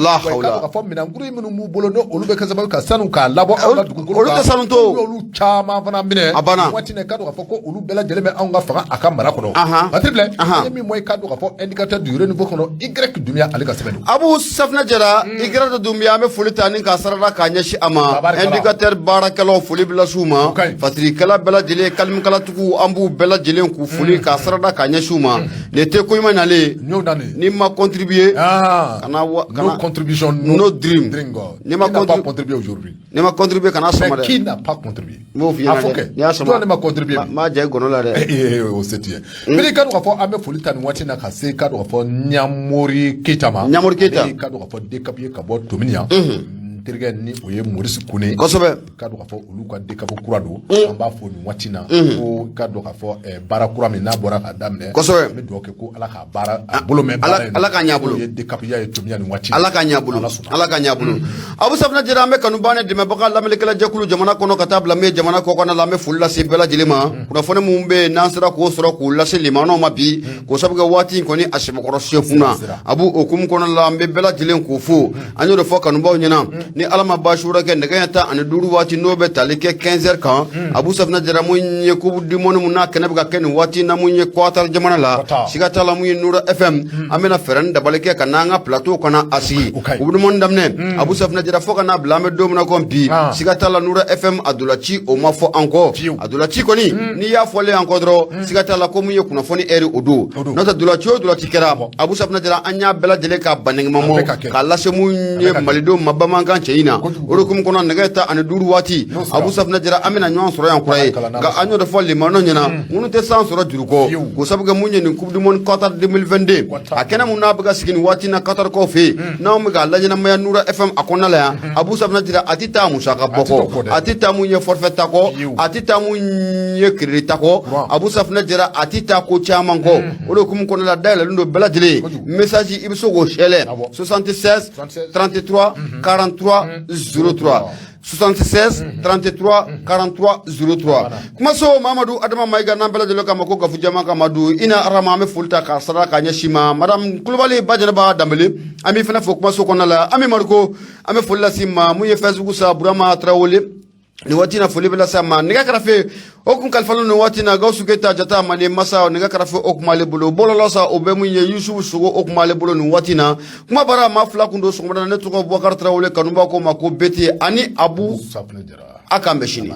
Wa i k'a dɔn k'a fɔ minɛnkuru minnu b'u bolo, n'o olu bɛ kɛ sababu ka sanu k'a labɔ anw ka dugukolo kan, olu tɛ sanu to, u y'olu caman fana minɛ. A banna. Waati in, i k'a dɔn k'a fɔ ko olu bɛɛ lajɛlen bɛ anw ka fanga a ka mara kɔnɔ. Patiri filɛ, i ye min bɔ, i k'a dɔn k'a fɔ Indicateur du renouveau kɔnɔ, Y Dunbiya ale ka sɛbɛn don. Abu Safinɛ Jara, Y Dunbiya, an bɛ foli ta ni k'a sarada k'a ɲɛsin a ma. Indicateur baarakɛlaw, foli bɛ lase u ma. Fatirikɛla bɛɛ lajɛlen, kalimukalatigiw, an b'u bɛɛ lajɛlen k'u foli k'a sarada k'a ɲɛsin u ma. Nin tɛ ko ɲuman nalen, n'i ma contribuer, kana kana contribution, no dream. N'i ma contribuer aujourd'hui, n'i ma contribuer, kana sɔn ma dɛ. Qui n'a pas contribué? N b'o f'i ɲɛna dɛ, n'i y'a sɔn, jɔn ne ma contribuer? N b'a jɛ i gɔnɔ la dɛ. O se t'i ye. Bili, i ka dɔn k'a fɔ an bɛ foli ta nin waati in na ka se i ka dɔn k'a fɔ Ɲamori Keyita ma. Ɲamori Keyita. Ale i ka dɔn k'a fɔ DCAP ye ka bɔ Tominian. N terikɛ ni o ye Maurice Kone. I ka dɔn k'a fɔ olu ka DCAP kura don. An b'a fɔ nin waati in na ko i ka dɔn k'a fɔ baara kura min n'a bɔra k'a daminɛ. An bɛ dugawu kɛ ko Ala k'a baara a bolo mɛn baara in na. Ala k'a ɲɛ a bolo. N'o ye DCAP ya ye Tominian nin waati in na. Ala k'a ɲɛ a bolo. Ala k'a ɲɛ a bolo. Abu Safinɛ Jara, an bɛ kanubaa ni dɛmɛbaga lamɛnnikɛla jɛkulu jamana kɔnɔ ka taa bila min jamana kɔkanna la, an bɛ foli lase bɛɛ lajɛlen ma. Kunnafoni minnu bɛ yen n'an sera k'o sɔrɔ k'o lase limanaw ma bi, k'o sabu kɛ waati in kɔni a sɛbɛkɔrɔ sekun na. Abu hukumu kɔnɔ la, an bɛ bɛɛ lajɛlen k'o fo. An y'o de fɔ kanubaw ɲɛna, ni Ala ma baasi wɛrɛ kɛ, nɛgɛ ɲɛ 15 waati, n'o bɛ tali kɛ 15 heures kan, Abu Safinɛ Jara, mun ye coupe du monde mun n'a kɛnɛ bɛ ka kɛ nin waati na, mun ye Qatar jamana la, siga t'a la, mun ye Nura FM, an bɛna fɛɛrɛ ni dabali kɛ ka n'an ka plateau kana a sigi. Coupe du monde daminɛ, Abu Safinɛ Jara, fo ka n'a bila an bɛ don min na kɔni bi, siga t'a la, Nura FM a dolaci o ma fɔ an kɔ. A dolaci kɔni, n'i y'a fɔlen an kɔ dɔrɔn, siga t'a la ko mun ye kunnafoni heure o don. N'o tɛ, dolaci o dolaci kɛra, Abu Safinɛ Jara, an y'a bɛɛ lajɛlen ka banɛgɛmamɔ k'a lase mun ye malidenw ma bamanankan cɛ in na. O de hukumu kɔnɔ, nɛgɛ 15 waati, Abu Safinɛ Jara, an bɛna ɲɔgɔn sɔrɔ yan kura ye. Nka an y'o de fɔ limanaw ɲɛna, minnu tɛ san sɔrɔ juru kɔ, k'o sabu kɛ mun ye nin coupe du monde Qatar 2022 a kɛnɛ mun n'a bɛ ka sigi nin waati na Qatarkaw fɛ yen, n'anw bɛ k'a laɲɛnamaya Nura FM a kɔnɔna la yan. Abu Safinɛ Jara, a tɛ taa musaka bɔ kɔ, a tɛ taa mun ye forfait ta kɔ, a tɛ taa mun ye crédit ta kɔ, Abu Safinɛ Jara, a tɛ taa ko caman kɔ. O de hukumu kɔnɔna la, dayɛlɛlen don bɛɛ lajɛlen. Message, i bɛ se k'o sɛlɛ 76 33 43 03, 76 33 43 03. Kumaso Mamadu Adama Mayiga, n'an bɛɛ lajɛlen k'a ma ko Gafu Jama ka Madu ina arama, an bɛ foli ta k'a sara k'a ɲɛsin ma. Madame Kulubali Bajɛnɛba Danbele, an b'i fana fo kumaso kɔnɔna la. Ami Mariko, an bɛ foli lase ma. Mun ye Facebook sa, Burama Tarawele, nin waati na foli bɛ lase a ma. Nɛgɛ karafe o kun kalifalen nin waati na Gawusu Keyita Jata Manden masa, nɛgɛ karafe o kun b'ale bolo. Bɔlɔlɔ sa, o bɛ mun ye Yusufu Sogo, o kun b'ale bolo nin waati na. Kuma bara maa fila kun don sɔgɔmada na. Ne tɔgɔ Bubakari Tarawele, kanuba ko ma ko Bete ani Abu. A k'an bɛn sini.